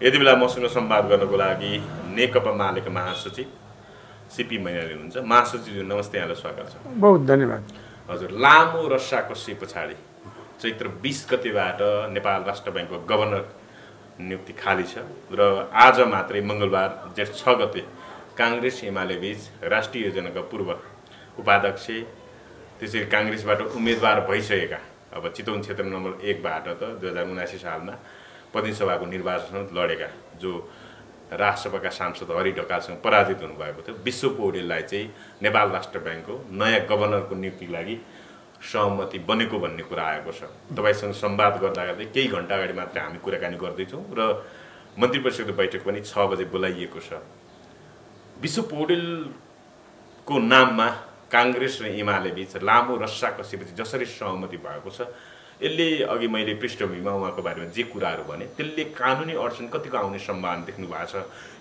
यति बेला मसँग संवाद गर्नको लागि नेकपा मालेका महासचिव सीपी मैनाली हुनुहुन्छ। महासचिवज्यू नमस्ते, यहाँलाई स्वागत छ। बहुत धन्यवाद। हजुर, लामो रस्साकसी पछाडि चैत्र 20 गतेबाट नेपाल राष्ट्र ब्याङ्कको गभर्नर नियुक्ति खाली छ र आज मात्रै मङ्गलबार जेठ 6 गते काङ्ग्रेस एमाले बीच राष्ट्रिय योजनाका पूर्व उपाध्यक्ष त्यसरी काङ्ग्रेसबाट उम्मेदवार भइसकेका अब चितवन क्षेत्र नम्बर 1 बाट त 2079 सालमा प्रतिनिधि सभाको निर्वाचन लडेका जो राष्ट्रसभाका सांसद हरि ढकालसँग पराजित हुनुभएको थियो विश्व पौडेललाई चाहिँ नेपाल राष्ट्र ब्याङ्कको नयाँ गभर्नरको नियुक्तिको लागि सहमति बनेको भन्ने कुरा आएको छ। तपाईसँग संवाद गर्दा गर्दै केही घण्टा अगाडि मात्र हामी कुराकानी गर्दैछौँ र मन्त्री परिषदको बैठक पनि 6 बजे बोलाइएको छ। विश्व पौडेलको नाममा काङ्ग्रेस र एमाले बीच लामो रस्साकसीपछि जसरी सहमति भएको छ, यसले अघि मैले पृष्ठभूमिमा उहाँको बारेमा जे कुराहरू भने त्यसले कानुनी अडचन कतिको आउने सम्भावना देख्नु भएको छ?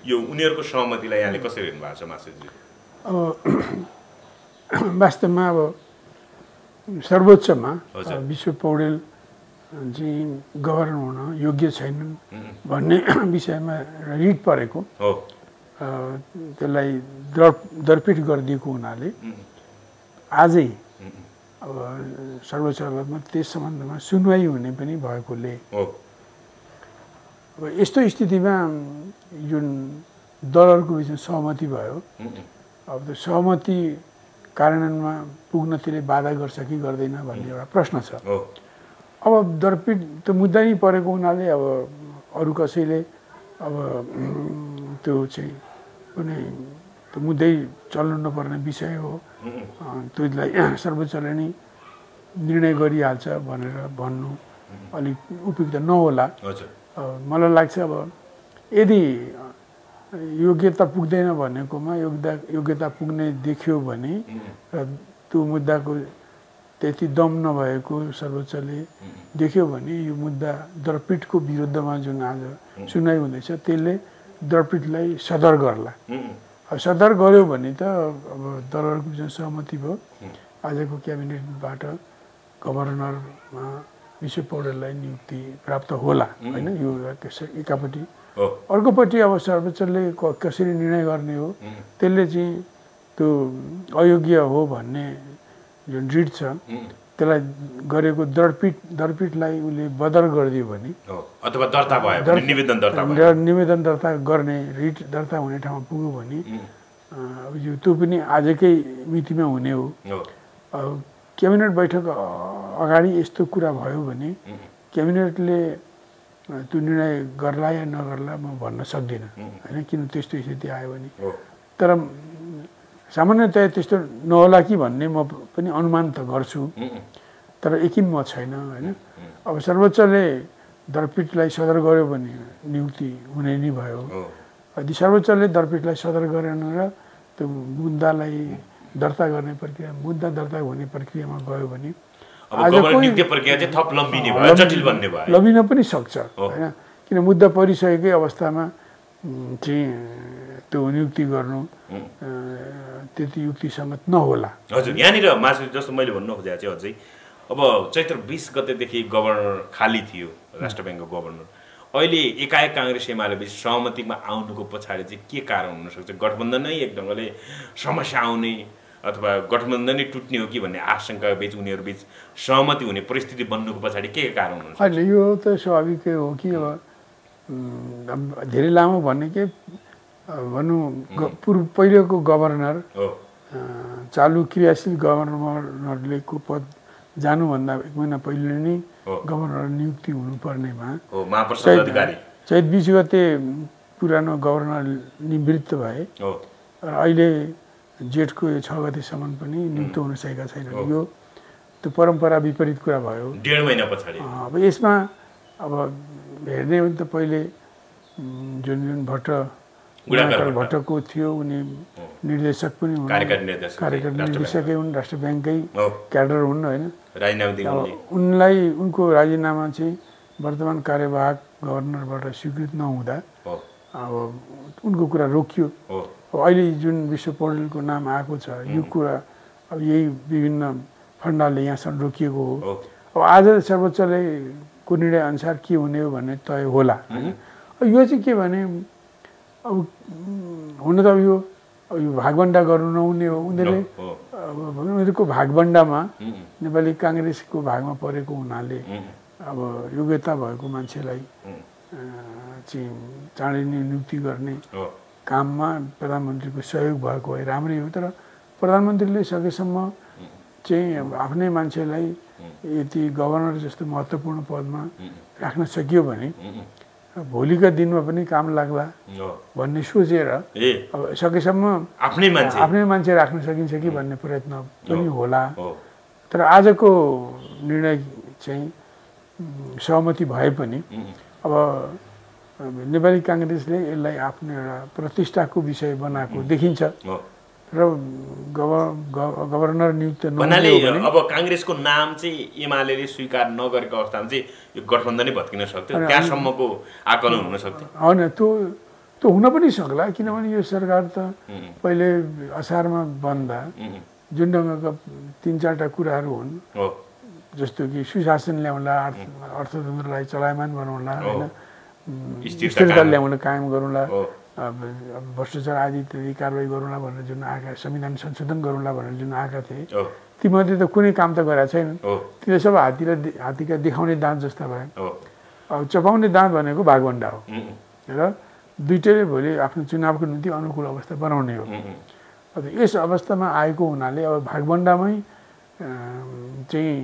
यो उनीहरूको सहमतिलाई यहाँले कसरी हेर्नु भएको छ महासचिवजी? वास्तवमा अब सर्वोच्चमा विश्व पौडेल चाहिँ गभर्नर हुन योग्य छैनन् भन्ने विषयमा रिट परेको हो, त्यसलाई दरपिट गरिदिएको हुनाले आजै अब सर्वोच्च अदालतमा त्यस सम्बन्धमा सुनवाई हुने पनि भएकोले अब यस्तो स्थितिमा जुन दलहरूको बिचमा सहमति भयो, अब त्यो सहमति कार्यान्वयनमा पुग्न त्यसले बाधा गर्छ कि गर्दैन भन्ने एउटा प्रश्न छ। अब दरपिट त्यो मुद्दा नै परेको हुनाले अब अरू कसैले अब त्यो चाहिँ कुनै त्यो मुद्दै चल्नु नपर्ने विषय हो, त्यसलाई सर्वोच्चले नै निर्णय गरिहाल्छ भनेर भन्नु अलिक उपयुक्त नहोला। मलाई लाग्छ अब यदि योग्यता पुग्दैन भनेकोमा योग्यता पुग्ने देखियो भने र त्यो मुद्दाको त्यति दम नभएको सर्वोच्चले देख्यो भने यो मुद्दा दरपिटको विरुद्धमा जुन आज सुनवाई हुँदैछ त्यसले दरपिटलाई सदर गर्ला। सदर गर्यो भने त अब दलहरूको जुन सहमति भयो आजको क्याबिनेटबाट गभर्नरमा विश्व पौडेललाई नियुक्ति प्राप्त होला होइन। यो एकापट्टि अर्कोपट्टि अब सर्वोच्चले कसरी निर्णय गर्ने हो त्यसले चाहिँ त्यो अयोग्य हो भन्ने जुन रिट छ त्यसलाई गरेको दरपिटलाई उसले बदर गरिदियो भने अथवा दर्ता भयो निवेदन दर्ता गर्ने रिट दर्ता हुने ठाउँमा पुग्यो भने अब यो त्यो पनि आजकै मितिमा हुने हो। क्याबिनेट बैठक अगाडि यस्तो कुरा भयो भने क्याबिनेटले त्यो निर्णय गर्ला या नगर्ला म भन्न सक्दिनँ होइन, किन त्यस्तो स्थिति आयो भने। तर सामान्यतया त्यस्तो नहोला कि भन्ने म पनि अनुमान त गर्छु, तर यकिन म छैन होइन। अब सर्वोच्चले दरपिटलाई सदर गर्यो भने नियुक्ति हुने नै भयो। यदि सर्वोच्चले दरपिटलाई सदर गरेन र त्यो मुद्दालाई दर्ता गर्ने प्रक्रिया मुद्दा दर्ता हुने प्रक्रियामा गयो भने लम्बिन पनि सक्छ होइन, किन मुद्दा परिसकेकै अवस्थामा चाहिँ त्यो नियुक्ति गर्नु त्यति युक्तिसङ्गत नहोला। हजुर, यहाँनिर मासु जस्तो मैले भन्नु खोजेको चाहिँ अझै अब चैत्र 20 गतेदेखि गभर्नर खाली थियो राष्ट्र ब्याङ्कको गभर्नर। अहिले एकाएक काङ्ग्रेस एमाले बीच सहमतिमा आउनुको पछाडि चाहिँ के कारण हुनसक्छ? गठबन्धनै एक ढङ्गले समस्या आउने अथवा गठबन्धनै टुट्ने हो कि भन्ने आशंका बीच उनीहरू बीच सहमति हुने परिस्थिति बन्नुको पछाडि के कारण हुन्छ? होइन, यो त स्वाभाविकै हो कि अब धेरै लामो भन्ने के भनौँ पहिलेको गभर्नर चालु क्रियाशील गभर्नरले को पद जानुभन्दा 1 महिना पहिले नै गभर्नर नियुक्ति हुनुपर्नेमा चैत 20 गते पुरानो गभर्नर निवृत्त भए र अहिले जेठको 6 गतेसम्म पनि नियुक्त हुन सकेका छैनन्। यो त्यो परम्परा विपरीत कुरा भयो 1.5 महिना पछाडि। अब यसमा अब हेर्ने हो भने त पहिले जुन भट्टको थियो उनी निर्देशक पनि हुन्, कार्यकारी निर्देशकै हुन्, राष्ट्र ब्याङ्ककै क्याडर हुन् होइन। उनलाई उनको राजीनामा चाहिँ वर्तमान कार्यवाहक गभर्नरबाट स्वीकृत नहुँदा अब उनको कुरा रोकियो। अब अहिले जुन विश्व पौडेलको नाम आएको छ यो कुरा अब यही विभिन्न फन्डाले यहाँसम्म रोकिएको हो। अब आज सर्वोच्चले को निर्णय अनुसार के हुने हो भन्ने तय होला होइन। यो चाहिँ के भने अब हुन त अब यो भागभण्डा गर्नु नहुने हो। उनीहरूको भागभण्डामा नेपाली काङ्ग्रेसको भागमा परेको हुनाले अब योग्यता भएको मान्छेलाई चाहिँ चाँडै नै नियुक्ति गर्ने काममा प्रधानमन्त्रीको सहयोग भएको भए राम्रै हो। तर प्रधानमन्त्रीले सकेसम्म चाहिँ आफ्नै मान्छेलाई यति गभर्नर जस्तो महत्त्वपूर्ण पदमा राख्न सकियो भने भोलिका दिनमा पनि काम लाग्ला भन्ने सोचेर अब सकेसम्म आफ्नै मान्छे राख्न सकिन्छ कि भन्ने प्रयत्न पनि होला। तर आजको निर्णय चाहिँ सहमति भए पनि अब नेपाली काङ्ग्रेसले यसलाई आफ्नो एउटा प्रतिष्ठाको विषय बनाएको देखिन्छ र गभर्नर नियुक्त भन्नाले अब काङ्ग्रेसको नाम चाहिँ एमाले स्वीकार नगरेको अवस्थामा चाहिँ यो गठबन्धनै भत्किन सक्थ्यो, त्यहाँसम्मको आकलन हुन सक्थ्यो। होइन, त्यो हुन पनि सक्ला, किनभने यो सरकार त पहिले असारमा बन्दा जुन ढङ्गका 3-4टा कुराहरू हुन्, जस्तो कि सुशासन ल्याउला, अर्थतन्त्रलाई चलायमान बनाउला, होइन, स्थिरता ल्याउन कायम गरौँला, भ्रष्टाचार आदि इत्यादि कारवाही गरौँला भनेर जुन आएका, संविधान संशोधन गरौँला भनेर जुन आएका थिए, तीमध्ये त कुनै काम त गरेका छैनन्। तिनीहरू सब हात्तीका देखाउने दाँत जस्ता भए। अब चपाउने दाँत भनेको भागभण्डा हो र दुइटैले भोलि आफ्नो चुनावको निम्ति अनुकूल अवस्था बनाउने हो। अब यस अवस्थामा आएको हुनाले अब भागभण्डामै चाहिँ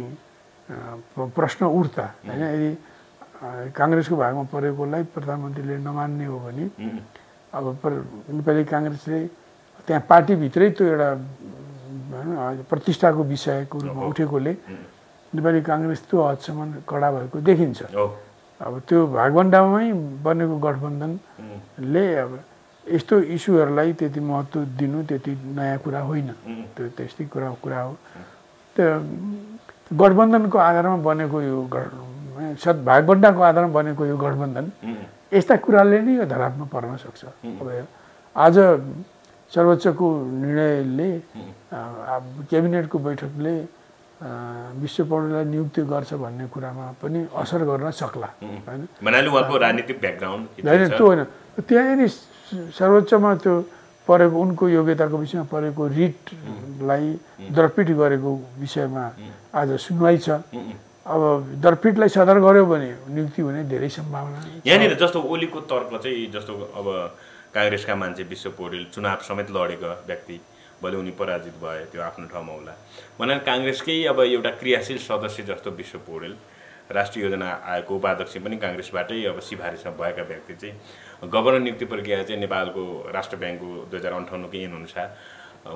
प्रश्न उठ्दा, होइन, यदि काङ्ग्रेसको भागमा परेकोलाई प्रधानमन्त्रीले नमान्ने हो भने अब नेपाली काङ्ग्रेसले त्यहाँ पार्टीभित्रै त्यो एउटा प्रतिष्ठाको विषयको रूपमा उठेकोले नेपाली काङ्ग्रेस त्यो हदसम्म कडा भएको देखिन्छ। अब त्यो भागभण्डामै बनेको गठबन्धनले अब यस्तो इस्युहरूलाई त्यति महत्त्व दिनु त्यति नयाँ कुरा होइन, त्यो त्यस्तै कुरा हो। त्यो गठबन्धनको आधारमा बनेको यो भागभण्डाको आधारमा बनेको यो गठबन्धन यस्ता कुराले नै यो धरापमा पर्न सक्छ। अब आज सर्वोच्चको निर्णयले, क्याबिनेटको बैठकले विश्व पौडेललाई नियुक्ति गर्छ भन्ने कुरामा पनि असर गर्न सक्ला, होइन। भन्नाले उहाँको राजनीतिक ब्याकग्राउन्ड होइन, त्यो होइन, त्यहाँ यदि सर्वोच्चमा त्यो परेको उनको योग्यताको विषयमा परेको रिटलाई दरपिट गरेको विषयमा आज सुनवाई छ। अब दरपिटलाई सदर गर्यो भने नियुक्ति हुने धेरै सम्भावना। यहाँनिर जस्तो ओलीको तर्क चाहिँ, जस्तो अब काङ्ग्रेसका मान्छे विश्व पौडेल चुनाव समेत लडेका व्यक्ति, भोलि उनी पराजित भए, त्यो आफ्नो ठाउँमा होला भनेर काङ्ग्रेसकै अब एउटा क्रियाशील सदस्य जस्तो विश्व पौडेल, राष्ट्रिय योजना आयोगको उपाध्यक्ष पनि काङ्ग्रेसबाटै अब सिफारिसमा भएका व्यक्ति चाहिँ गभर्नर नियुक्ति प्रक्रिया चाहिँ नेपालको राष्ट्र ब्याङ्कको 2058को ऐन अनुसार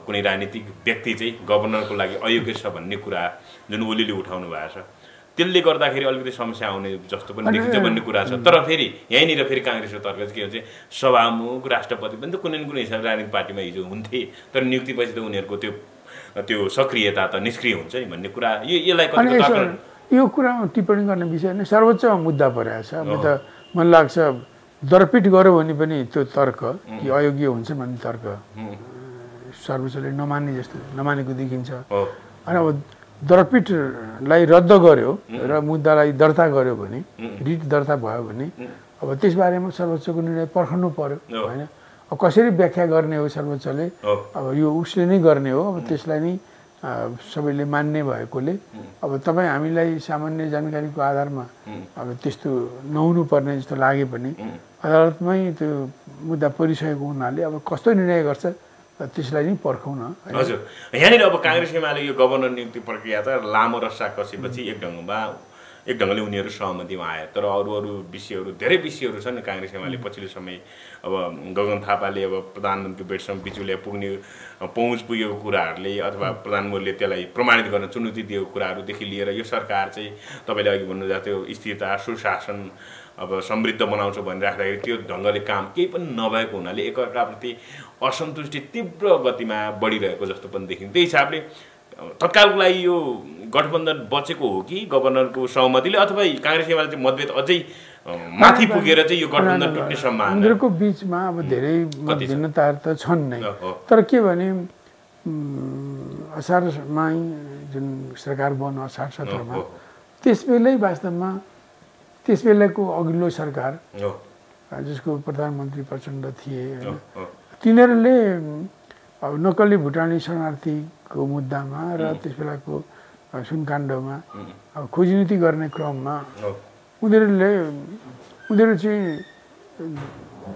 कुनै राजनीतिक व्यक्ति चाहिँ गभर्नरको लागि अयोग्य छ भन्ने कुरा जुन ओलीले उठाउनु भएको छ, त्यसले गर्दाखेरि अलिकति समस्या आउने जस्तो पनि देखिन्छ भन्ने कुरा छ। तर फेरि यहीँनिर फेरि काङ्ग्रेसको तर्क चाहिँ के हुन्छ, सभामुख राष्ट्रपति पनि त कुनै न कुनै हिसाबले राजनीतिक पार्टीमा हिजो हुन्थे, तर नियुक्तिपछि त उनीहरूको त्यो सक्रियता त निष्क्रिय हुन्छ नि भन्ने कुरा, यसलाई यो कुरामा टिप्पणी गर्ने विषय नै सर्वोच्चमा मुद्दा परेको छ। अब त मलाई लाग्छ दरपिट गर्यो भने पनि त्यो तर्क कि अयोग्य हुन्छ भन्ने तर्क सर्वोच्चले नमानेको देखिन्छ। अनि अब दरपिटलाई रद्द गर्यो र मुद्दालाई दर्ता गर्यो भने, रिट दर्ता भयो भने अब त्यसबारेमा सर्वोच्चको निर्णय पर्खनु पर्यो, होइन। अब कसरी व्याख्या गर्ने हो सर्वोच्चले, अब यो उसले नै गर्ने हो। अब त्यसलाई नै सबैले मान्ने भएकोले अब तपाईँ हामीलाई सामान्य जानकारीको आधारमा अब त्यस्तो नहुनु पर्ने जस्तो लागे पनि अदालतमै त्यो मुद्दा परिसकेको हुनाले अब कस्तो निर्णय गर्छ त्यसलाई नै पर्खौँ न। हजुर, यहाँनिर अब काङ्ग्रेस एमाले यो गभर्नर नियुक्ति प्रक्रिया त लामो रस्सा कसेपछि एक ढङ्गले उनीहरू सहमतिमा आए। तर अरू विषयहरू, धेरै विषयहरू छन् काङ्ग्रेस एमाले पछिल्लो समय अब गगन थापाले अब प्रधानमन्त्री बेटसम्म बिचुले पुग्ने पहुँच पुगेको कुराहरूले अथवा प्रधानमन्त्रीले त्यसलाई प्रमाणित गर्न चुनौती दिएको कुराहरूदेखि लिएर यो सरकार चाहिँ तपाईँले अघि भन्नुभएको त्यो स्थिरता, सुशासन, अब समृद्ध बनाउँछ भनिराख्दाखेरि त्यो ढङ्गले काम केही पनि नभएको हुनाले एकअर्काप्रति असन्तुष्टि तीव्र गतिमा बढिरहेको जस्तो पनि देखिन्छ। त्यही हिसाबले तत्कालको लागि यो गठबन्धन बचेको हो कि गभर्नरको सहमतिले, अथवा काङ्ग्रेस एमाले चाहिँ मतभेद अझै माथि पुगेर चाहिँ यो गठबन्धन टुट्ने सम्भावना? उनीहरूको बिचमा अब धेरै भिन्नताहरू त छन् नै, तर के भने असारमा जुन सरकार बन्यो असार 17मा, त्यस बेलै वास्तवमा त्यस बेलाको अघिल्लो सरकार जसको प्रधानमन्त्री प्रचण्ड थिए होइन तिनीहरूले अब नक्कली भुटानी शरणार्थीको मुद्दामा र त्यस बेलाको सुनकाण्डमा अब खोजनीति गर्ने क्रममा उनीहरू चाहिँ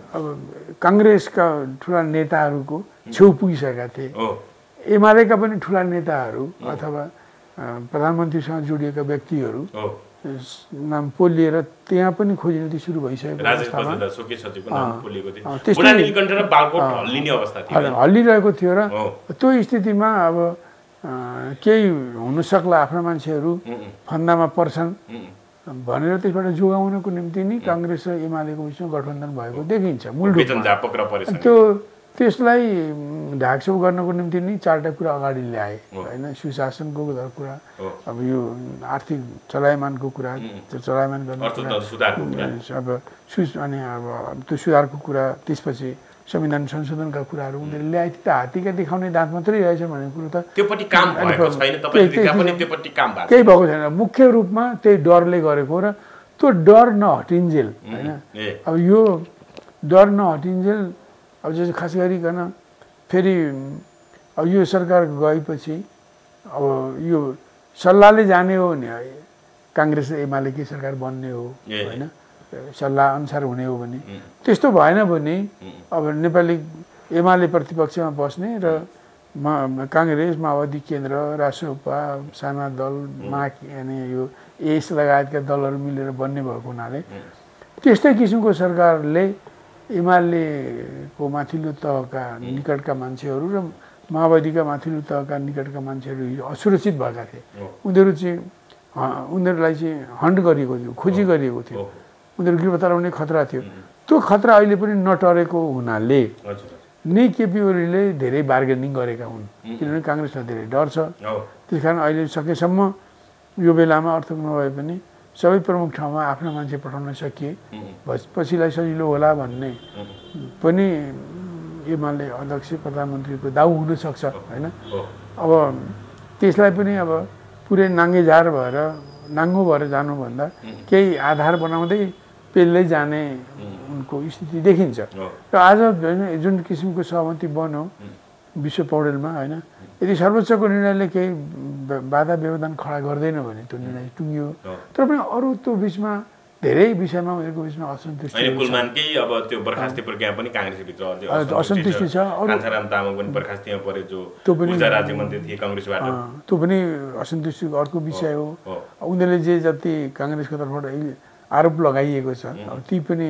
अब काङ्ग्रेसका ठुला नेताहरूको छेउ पुगिसकेका थिए एमालेका पनि ठुला नेताहरू अथवा प्रधानमन्त्रीसँग जोडिएका व्यक्तिहरू नाम पोलिएर त्यहाँ पनि खोजनीति सुरु भइसकेको हल्लिरहेको थियो र त्यो स्थितिमा अब केही हुन सक्ला आफ्ना मान्छेहरू फन्दामा पर्छन् भनेर त्यसबाट जोगाउनको निम्ति नि काङ्ग्रेस र एमालेको बिचमा गठबन्धन भएको देखिन्छ मूल रूपमा त्यो त्यसलाई ढाकछोप गर्नको निम्ति नि चारवटा कुरा अगाडि ल्याए होइन सुशासनको कुरा अब यो आर्थिक चलायमानको कुरा त्यो चलायमान गर्ने अब अनि अब त्यो सुधारको कुरा त्यसपछि संविधान संशोधनका कुराहरू उनीहरूले ल्याए त हात्तीका देखाउने दाँत मात्रै रहेछ भन्ने कुरो त केही भएको छैन मुख्य रूपमा त्यही डरले गरेको र त्यो डर नहटिन्जेल होइन अब यो डर नहटिन्जेल अब जस्तो खास गरिकन फेरि अब यो सरकार गएपछि अब यो सल्लाहले जाने हो भने काङ्ग्रेस र एमालेकै सरकार बन्ने हो होइन सल्लाह अनुसार हुने हो भने त्यस्तो भएन भने अब नेपाली एमाले प्रतिपक्षमा बस्ने र काङ्ग्रेस माओवादी केन्द्र रासोपा साना दल माकी अनि यो एस लगायतका दलहरू मिलेर बन्ने भएको हुनाले त्यस्तै किसिमको सरकारले एमालेको माथिल्लो तहका निकटका मान्छेहरू र माओवादीका माथिल्लो तहका निकटका मान्छेहरू असुरक्षित भएका थिए उनीहरूलाई चाहिँ हन्ट गरिएको थियो खोजी गरिएको थियो उनीहरू गिरफ्तार हुने खतरा थियो त्यो खतरा अहिले पनि नटरेको हुनाले नै केपी ओलीले धेरै बार्गेनिङ गरेका हुन् किनभने काङ्ग्रेसलाई धेरै डर छ त्यस कारण अहिले सकेसम्म यो बेलामा अर्थक नभए पनि सबै प्रमुख ठाउँमा आफ्ना मान्छे पठाउन सकिए पछिलाई सजिलो होला भन्ने पनि एमाले अध्यक्ष प्रधानमन्त्रीको दाउ हुनसक्छ होइन अब त्यसलाई पनि अब पुरै नाङ्गेझार भएर नाङ्गो भएर जानुभन्दा केही आधार बनाउँदै पेल्दै जाने उनको स्थिति देखिन्छ र आज जुन किसिमको सहमति बन्यो विश्व पौडेलमा होइन यदि सर्वोच्चको निर्णयले केही बाधा व्यवधान खडा गर्दैन भने त्यो निर्णय टुङ्गियो तर पनि अरू त्यो बिचमा धेरै विषयमा उनीहरूको बिचमा असन्तुष्टि अब त्यो बर्खास्ती प्रक्रिया पनि काङ्ग्रेसभित्र असन्तुष्टि छ कान्छाराम तामाङ पनि बर्खास्तीमा परे जो ऊर्जा राज्य मन्त्री थिए काङ्ग्रेसबाट त्यो पनि असन्तुष्टिको अर्को विषय हो उनीहरूले जे जति काङ्ग्रेसको तर्फबाट आरोप लगाइएको छ अब ती पनि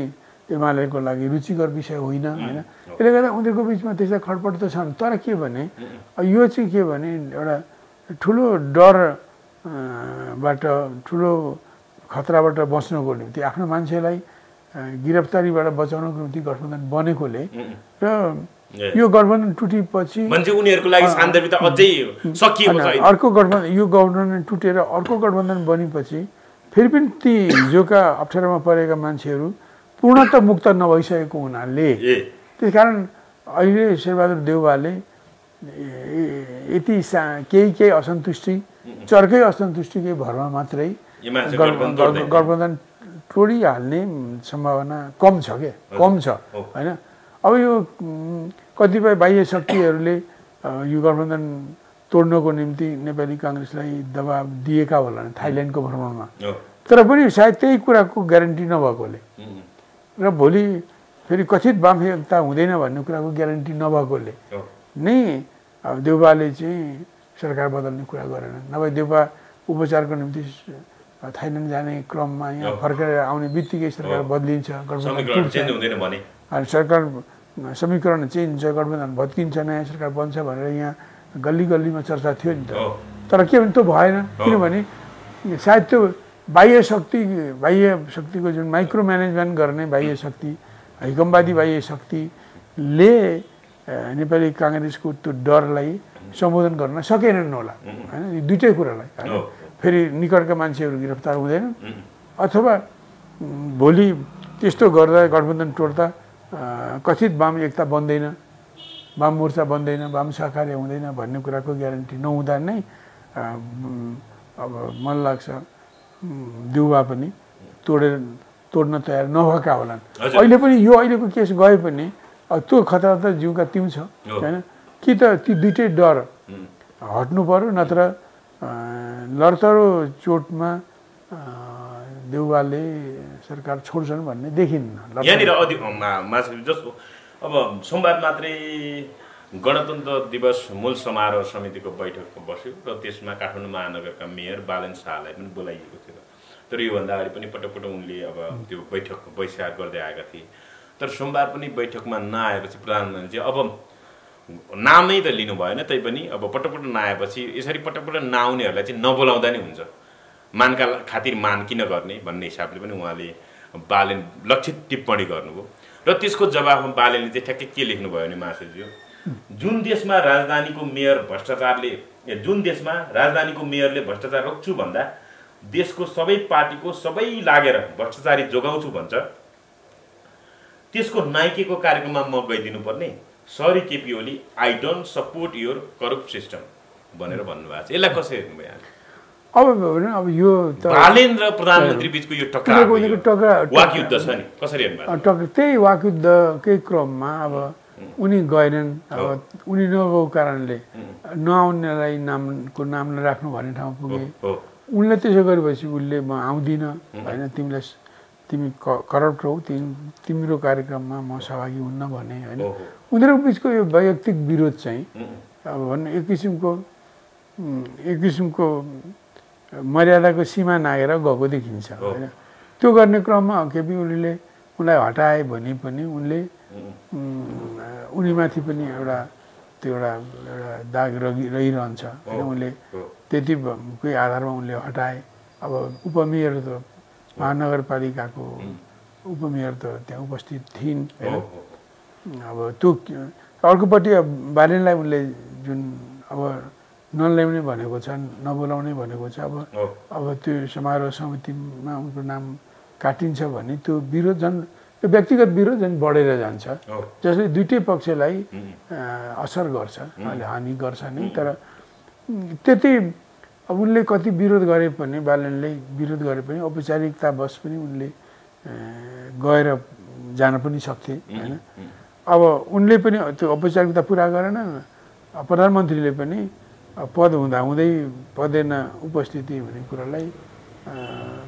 एमालेको लागि रुचिकर विषय होइन होइन त्यसले गर्दा उनीहरूको बिचमा त्यस्ता खटपट त छन् तर के भने यो चाहिँ के भने एउटा ठुलो डरबाट ठुलो खतराबाट बच्नको निम्ति आफ्नो मान्छेलाई गिरफ्तारीबाट बचाउनको निम्ति गठबन्धन बनेकोले र यो गठबन्धन टुटेपछि उनीहरूको लागि सान्दर्भिकता अझै सकिएको छैन अर्को गठबन्धन यो गठबन्धन टुटेर अर्को गठबन्धन बनेपछि फेरि पनि ती हिजोका अप्ठ्यारोमा परेका मान्छेहरू पूर्णतः मुक्त नभइसकेको हुनाले त्यसकारण अहिले शेरबहादुर देउवाले यति केही असन्तुष्टि चर्कै असन्तुष्टिकै भरमा मात्रै गठबन्धन तोडिहाल्ने सम्भावना कम छ होइन अब यो कतिपय बाह्य शक्तिहरूले यो गठबन्धन तोड्नको निम्ति नेपाली काङ्ग्रेसलाई दबाब दिएका होला थाइल्यान्डको भ्रमणमा तर पनि सायद त्यही कुराको ग्यारेन्टी नभएकोले र भोलि फेरि कथित वाम एकता हुँदैन भन्ने कुराको ग्यारेन्टी नभएकोले नै अब देउवाले चाहिँ सरकार बदल्ने कुरा गरेन नभए देउवा उपचारको निम्ति थाइल्यान्ड जाने क्रममा यहाँ फर्केर आउने बित्तिकै सरकार बदलिन्छ सरकार समीकरण चेन्ज हुन्छ गठबन्धन भत्किन्छ नयाँ सरकार बन्छ भनेर यहाँ गल्ली गल्लीमा चर्चा थियो नि त तर के भने त्यो भएन किनभने सायद त्यो बाह्य शक्तिको जुन माइक्रो म्यानेजमेन्ट गर्ने बाह्य शक्ति हिकमवादी बाह्य शक्तिले नेपाली काङ्ग्रेसको त्यो डरलाई सम्बोधन गर्न सकेनन् होला होइन यो दुइटै कुरालाई फेरि निकटका मान्छेहरू गिरफ्तार हुँदैन अथवा भोलि त्यस्तो गर्दा गठबन्धन तोड्दा कथित वाम एकता बन्दैन वाम मोर्चा बन्दैन वाम सहकार्य हुँदैन भन्ने कुराको ग्यारेन्टी नहुँदा नै अब मलाई लाग्छ देउवा पनि तोड्न तयार नभएका होलान्। अहिले पनि यो अहिलेको केस गए पनि त्यो खतरा त जिउका तिउ छ होइन। कि त ती दुइटै डर हट्नु पर्यो, नत्र लडतरो चोटमा देउवालले सरकार छोड्छन् भन्ने देखिन्न। यहाँनिर जस्तो अब सोमबार मात्रै गणतन्त्र दिवस मूल समारोह समितिको बैठक बस्यो र त्यसमा काठमाडौँ महानगरका मेयर बालेन शाहलाई पनि बोलाइएको थियो। तर योभन्दा अगाडि पनि पटक पटक उनले अब त्यो बैठक बहिष्कार गर्दै आएका थिए। तर सोमबार पनि बैठकमा नआएपछि प्रधानमन्त्री अब नामै त लिनु भएन, तैपनि अब पटक पटक नआएपछि यसरी पटक पटक नआउनेहरूलाई चाहिँ नबोलाउँदा नै हुन्छ, मानका खातिर मान किन गर्ने भन्ने हिसाबले पनि उहाँले बालेन लक्षित टिप्पणी गर्नुभयो। र त्यसको जवाफमा बालेनले चाहिँ ठ्याक्कै के लेख्नुभयो भने महासचिव, जुन देशमा राजधानीको मेयरले भ्रष्टाचार रोक्छु भन्दा देशको सबै पार्टीको सबै लागेर भ्रष्टाचारी जोगाउँछु भन्छ, त्यसको नाइकेको कार्यक्रममा म गइदिनु पर्ने? Sorry KP Oli, I don't support your corrupt system भनेर भन्नुभएको छ। यसलाई कसरी हेर्नुभयो? अब यो त बालेन र प्रधानमन्त्री बीचको यो टक्कर वाकयुद्ध छ नि, कसरी हेर्नुभयो? त्यही वाकयुद्धकै क्रममा अब उनी गएनन्। अब उनी नगएको कारणले नआउनेलाई नाम नराख्नु भन्ने ठाउँमा पुगे। उनले त्यसो गरेपछि उसले म आउँदिनँ होइन, तिमी करप्ट हौ, तिम्रो कार्यक्रममा म सहभागी हुन्न भने होइन। उनीहरूको बिचको यो वैयक्तिक विरोध चाहिँ अब भन्नु एक किसिमको मर्यादाको सीमा नागेर गएको देखिन्छ होइन। त्यो गर्ने क्रममा केपी ओलीले उनलाई हटाए भने पनि उनले उनीमाथि पनि एउटा दाग रहिरहन्छ होइन। उनले त्यतिकै आधारमा उनले हटाए। अब उपमेयर त महानगरपालिकाको उपमेयर त त्यहाँ उपस्थित थिइन् होइन। अब त्यो अर्कोपट्टि बालेनलाई उनले जुन अब नल्याउने भनेको छ, नबोलाउने भनेको छ, अब त्यो समारोह समितिमा उनको नाम काटिन्छ भने त्यो विरोध झन् त्यो व्यक्तिगत विरोध झन् बढेर जान्छ, जसले दुइटै पक्षलाई असर गर्छ, अहिले हानि गर्छ नै। तर त्यति अब उनले कति विरोध गरे पनि, बालेनले विरोध गरे पनि औपचारिकता बस पनि उनले गएर जान पनि सक्थे होइन। अब उनले पनि त्यो औपचारिकता पुरा गरेन। प्रधानमन्त्रीले पनि पद हुँदाहुँदै पदेन उपस्थिति भन्ने कुरालाई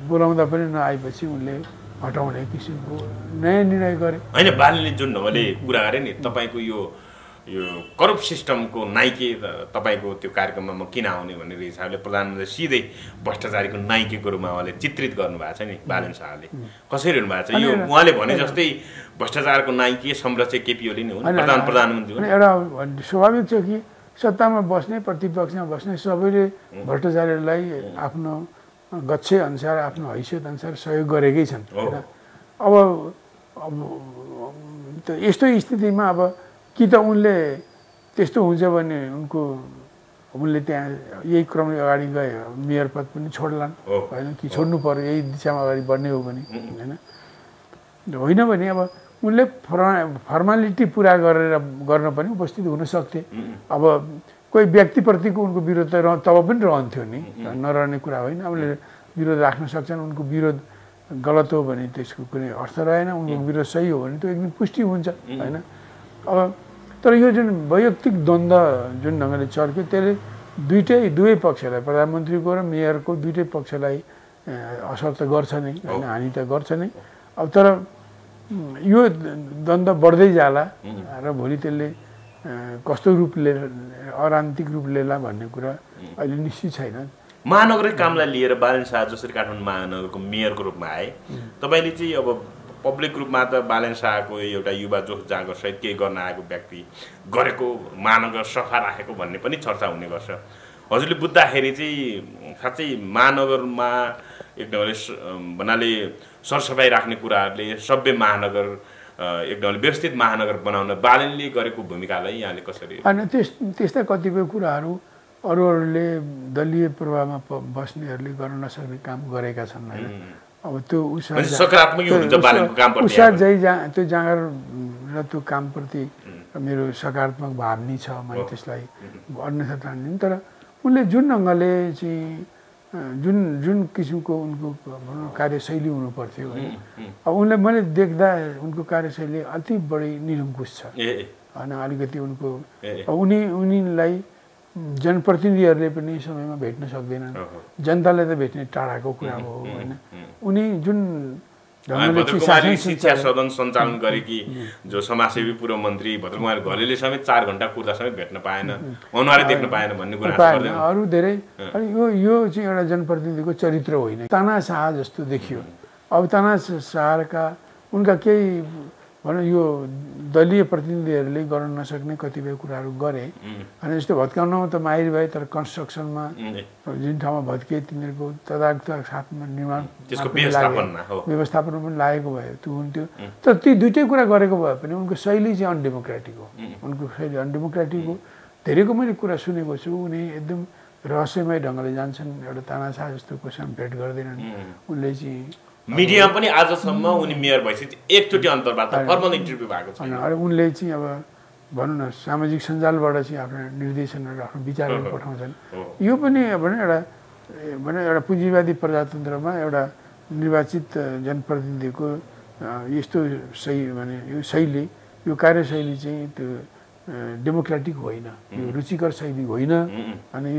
बोलाउँदा पनि नआएपछि उनले हटाउने किसिमको नयाँ निर्णय गरे होइन। बालेनले जुन ढङ्गले कुरा गरे नि, तपाईँको यो करप्ट सिस्टमको नाइके तपाईँको त्यो कार्यक्रममा म किन आउने भन्ने हिसाबले प्रधानमन्त्री सिधै भ्रष्टाचारीको नाइकेको रूपमा उहाँले चित्रित गर्नुभएको छ नि बालेन शाहले। कसरी हेर्नु भएको छ यो? उहाँले भने जस्तै भ्रष्टाचारको नाइके संरक्षक केपी ओली नै हुन्, प्रधानमन्त्री हुन्। एउटा स्वाभाविक छ कि सत्तामा बस्ने प्रतिपक्षमा बस्ने सबैले भ्रष्टाचारीलाई आफ्नो गच्छे अनुसार आफ्नो हैसियत अनुसार सहयोग गरेकै छन् होइन। अब यस्तो स्थितिमा अब कि त उनले त्यस्तो हुन्छ भने उनले त्यहाँ यही क्रमले अगाडि गए मेयर पद पनि छोड्लान् होइन, कि छोड्नु पर्यो यही दिशामा अगाडि बढ्ने हो भने होइन भने अब उनले फर्मालिटी पुरा गर्न पनि उपस्थित हुन सक्थे। अब कोही व्यक्तिप्रतिको उनको विरोध त तब पनि रहन्थ्यो नि, नरहने कुरा होइन। उनले विरोध राख्न सक्छन्, उनको विरोध गलत हो भने त्यसको कुनै अर्थ रहेन, उनको विरोध सही हो भने त्यो एकदम पुष्टि हुन्छ होइन। अब तर यो जुन वैयक्तिक द्वन्द्व जुन ढङ्गले चर्क्यो त्यसले दुवै पक्षलाई, प्रधानमन्त्रीको र मेयरको दुइटै पक्षलाई असर त गर्छ नै होइन, हानि त गर्छ नै। अब तर यो द्वन्द्व बढ्दै जाला र भोलि त्यसले कस्तो रूप लिएर अराजनीतिक रूप लिएला भन्ने कुरा अहिले निश्चित छैन। महानगरकै कामलाई लिएर बालेन शाह जसरी काठमाडौँ महानगरको मेयरको रूपमा आए, तपाईँले चाहिँ अब पब्लिक रूपमा त बालेन शाहको एउटा युवा जोस जाँगर सहित केही गर्न आएको व्यक्ति गरेको महानगर सफा राखेको भन्ने पनि चर्चा हुने गर्छ। हजुरले बुझ्दाखेरि चाहिँ साँच्चै महानगरमा एक ढङ्गले भन्नाले सरसफाइ राख्ने कुराहरूले सभ्य महानगर एक ढङ्गले व्यवस्थित महानगर बनाउन बालेनले गरेको भूमिकालाई यहाँले कसरी? होइन, त्यस्ता कतिपय कुराहरू अरूहरूले दलीय प्रभावमा बस्नेहरूले गर्न नसक्ने काम गरेका छन् होइन। अब त्यो त्यो जाँगर र त्यो कामप्रति मेरो सकारात्मक भाव नै छ, मैले त्यसलाई अन्यथा ठान्दिनँ। तर उनले जुन ढङ्गले चाहिँ जुन जुन किसिमको उनको भनौँ कार्यशैली हुनु पर्थ्यो होइन अब उनले मैले देख्दा उनको कार्यशैली अति बढी निरङ्कुश छ होइन अलिकति उनको उनीलाई जनप्रतिनिधिहरूले पनि समयमा भेट्न सक्दैनन् जनताले त भेट्ने टाढाको कुरा हो होइन उनी जुन शिक्षा सदन सञ्चालन गरेकी जो समाजसेवी पूर्व मन्त्री भद्रकुमार घलेले समेत 4 घण्टा कुर्दा समेत भेट्न पाएन अनुहारै देख्न पाएन भन्ने कुरा अरू धेरै अनि यो चाहिँ एउटा जनप्रतिनिधिको चरित्र होइन तानाशाह जस्तो देखियो अब तानाशाहका उनका केही भनौँ यो दलीय प्रतिनिधिहरूले गर्न नसक्ने कतिपय कुराहरू गरे अनि जस्तो भत्काउनमा त माहिर भए तर कन्स्ट्रक्सनमा जुन ठाउँमा भत्किए तिनीहरूको तदारक साथमा निर्माण व्यवस्थापनमा पनि लागेको भयो त्यो हुन्थ्यो तर ती दुइटै कुरा गरेको भए पनि उनको शैली चाहिँ अनडेमोक्रेटिक हो उनको शैली अनडेमोक्रेटिक हो धेरैको मैले कुरा सुनेको छु उनी एकदम रहस्यमय ढङ्गले जान्छन् एउटा तानाशाह जस्तो कोसँग भेट गर्दैनन् उनले चाहिँ मिडिया पनि आजसम्म उनी मेयर भएपछि एकचोटि अन्तर्वार्ता फर्मल इन्टरभ्यू भएको छैन अनि उनले चाहिँ अब भनौँ न सामाजिक सञ्जालबाट चाहिँ आफ्नो निर्देशनहरू आफ्नो विचारहरू पठाउँछन् यो पनि एउटा पुँजीवादी प्रजातन्त्रमा एउटा निर्वाचित जनप्रतिनिधिको यस्तो यो शैली यो कार्यशैली चाहिँ त्यो डेमोक्रेटिक होइन यो रुचिकर शैली होइन अनि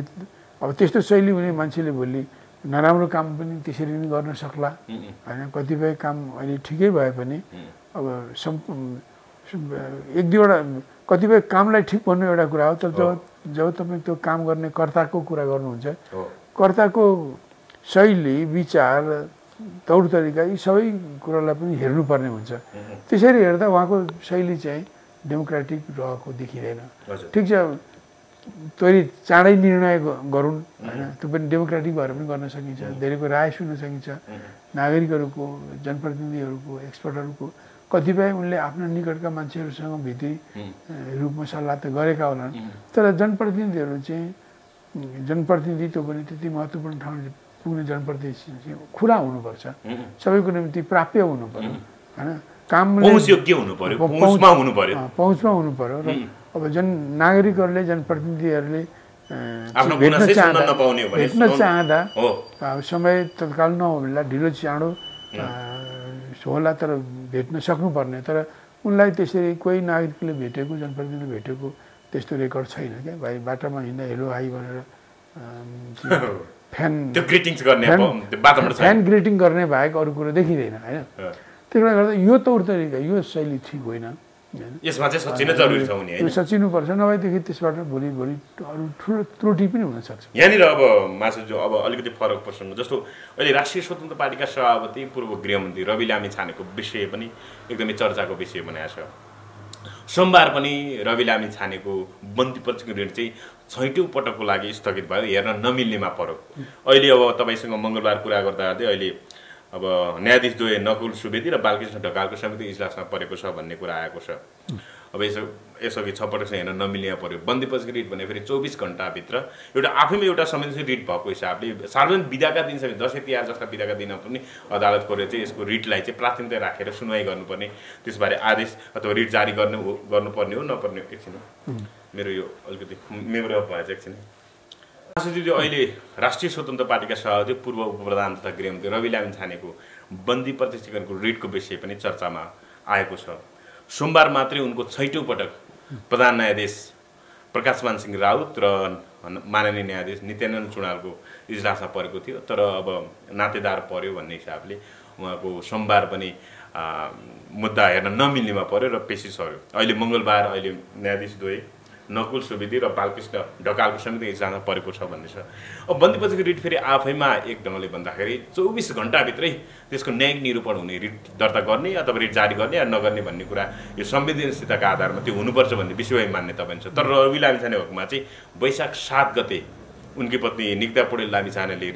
अब त्यस्तो शैली हुने मान्छेले भोलि नराम्रो काम पनि त्यसरी नै गर्न सक्ला होइन कतिपय काम अहिले ठिकै भए पनि अब एक दुईवटा कतिपय कामलाई ठिक भन्नु एउटा कुरा हो तर जब तपाईँ त्यो काम गर्ने कर्ताको कुरा गर्नुहुन्छ कर्ताको शैली विचार तौर तरिका यी सबै कुरालाई पनि हेर्नुपर्ने हुन्छ त्यसरी हेर्दा उहाँको शैली चाहिँ डेमोक्रेटिक रहेको देखिँदैन ठिक छ त्वरित चाँडै निर्णय गरून् होइन त्यो पनि डेमोक्रेटिक भएर पनि गर्न सकिन्छ धेरैको राय सुन्न सकिन्छ नागरिकहरूको जनप्रतिनिधिहरूको एक्सपर्टहरूको कतिपय उनले आफ्ना निकटका मान्छेहरूसँग भित्री रूपमा सल्लाह त गरेका होलान् तर जनप्रतिनिधिहरू चाहिँ जनप्रतिनिधित्व पनि त्यति महत्त्वपूर्ण ठाउँ पुग्ने जनप्रतिनिधि खुला हुनुपर्छ सबैको निम्ति प्राप्य हुनु पर्यो होइन पहुँचमा हुनु पर्यो र अब नागरिकहरूले जनप्रतिनिधिहरूले भेट्न चाहँदा समय तत्काल नहोला ढिलो चाँडो होला तर भेट्न सक्नुपर्ने तर उनलाई त्यसरी कोही नागरिकले भेटेको जनप्रतिनिधिले भेटेको त्यस्तो रेकर्ड छैन क्या भाइ बाटोमा हिँड्दा हेलो हाई भनेर फ्यान ग्रिटिङ गर्ने बाहेक अरू कुरो देखिँदैन होइन त्यसले गर्दा यो तौर तरिका यो शैली ठिक होइन यसमा चाहिँ सचिन जरुरी छ हुने हैन सचिनुपर्छ नभएदेखि त्यसबाट भोलि अरू ठुलो त्रुटि पनि हुन सक्छ यहाँनिर अब मासु जो अब अलिकति फरक प्रसङ्ग जस्तो अहिले राष्ट्रिय स्वतन्त्र पार्टीका सभापति पूर्व गृहमन्त्री रवि लामी छानेको विषय पनि एकदमै चर्चाको विषय बनाएको छ सोमबार पनि रवि लामी छानेको बन्दी पक्षको ऋण चाहिँ 6औं पटकको लागि स्थगित भयो हेर्न नमिल्नेमा फरक अहिले अब तपाईसँग मंगलबार कुरा गर्दा अहिले अब न्यायाधीश द्वय नकुल सुवेदी र बालकृष्ण ढकालको समिति इजलासमा परेको छ भन्ने कुरा आएको छ अब यसअघि 6 पटकसँग हेर्न नमिल्ने पर्यो बन्दीपछि रिट भने फेरि 24 घण्टाभित्र एउटा आफैमा एउटा संवेदनशील रिट भएको हिसाबले सार्वजनिक बिदाका दिन समेत दशैं तिहार जस्ता बिदाका दिन पनि अदालतकोले चाहिँ यसको रिटलाई चाहिँ प्राथमिकता राखेर सुनवाई गर्नुपर्ने त्यसबारे आदेश अथवा रिट जारी गर्नुपर्ने हो नपर्ने एकछिन मेरो यो अलिकति मेमोरी अफ भएछ एकछिन मासुजी अहिले राष्ट्रिय स्वतन्त्र पार्टीका सभापति पूर्व उपप्रधान तथा गृहमन्त्री रवि लामी छानेको बन्दी प्रत्यक्षीकरणको रिटको विषय पनि चर्चामा आएको छ सोमबार मात्रै उनको 6औं पटक प्रधान न्यायाधीश प्रकाशमान सिंह राउत र माननीय न्यायाधीश नित्यानन्द चुडालको इजलासमा परेको थियो तर अब नातेदार पर्यो भन्ने हिसाबले उहाँको सोमबार पनि मुद्दा हेर्न नमिल्नेमा पर्यो र पेशी सर्यो अहिले मंगलबार अहिले न्यायाधीश द्वय नकुल सुवेदी र बालकृष्ण ढकालको समिति इजलासमा परेको छ भन्ने छ अब बन्दीपछिको रिट फेरि आफैमा एक ढङ्गले भन्दाखेरि 24 घण्टाभित्रै त्यसको न्यायिक निरूपण हुने रिट दर्ता गर्ने अथवा रिट जारी गर्ने या नगर्ने भन्ने कुरा यो संवेदनशीलताका आधारमा त्यो हुनुपर्छ भन्ने विषयमा मान्यता पनि छ तर रवि लामी छाने हकमा चाहिँ वैशाख 7 गते उनकी पत्नी निकिता पौडेल लामी छानेले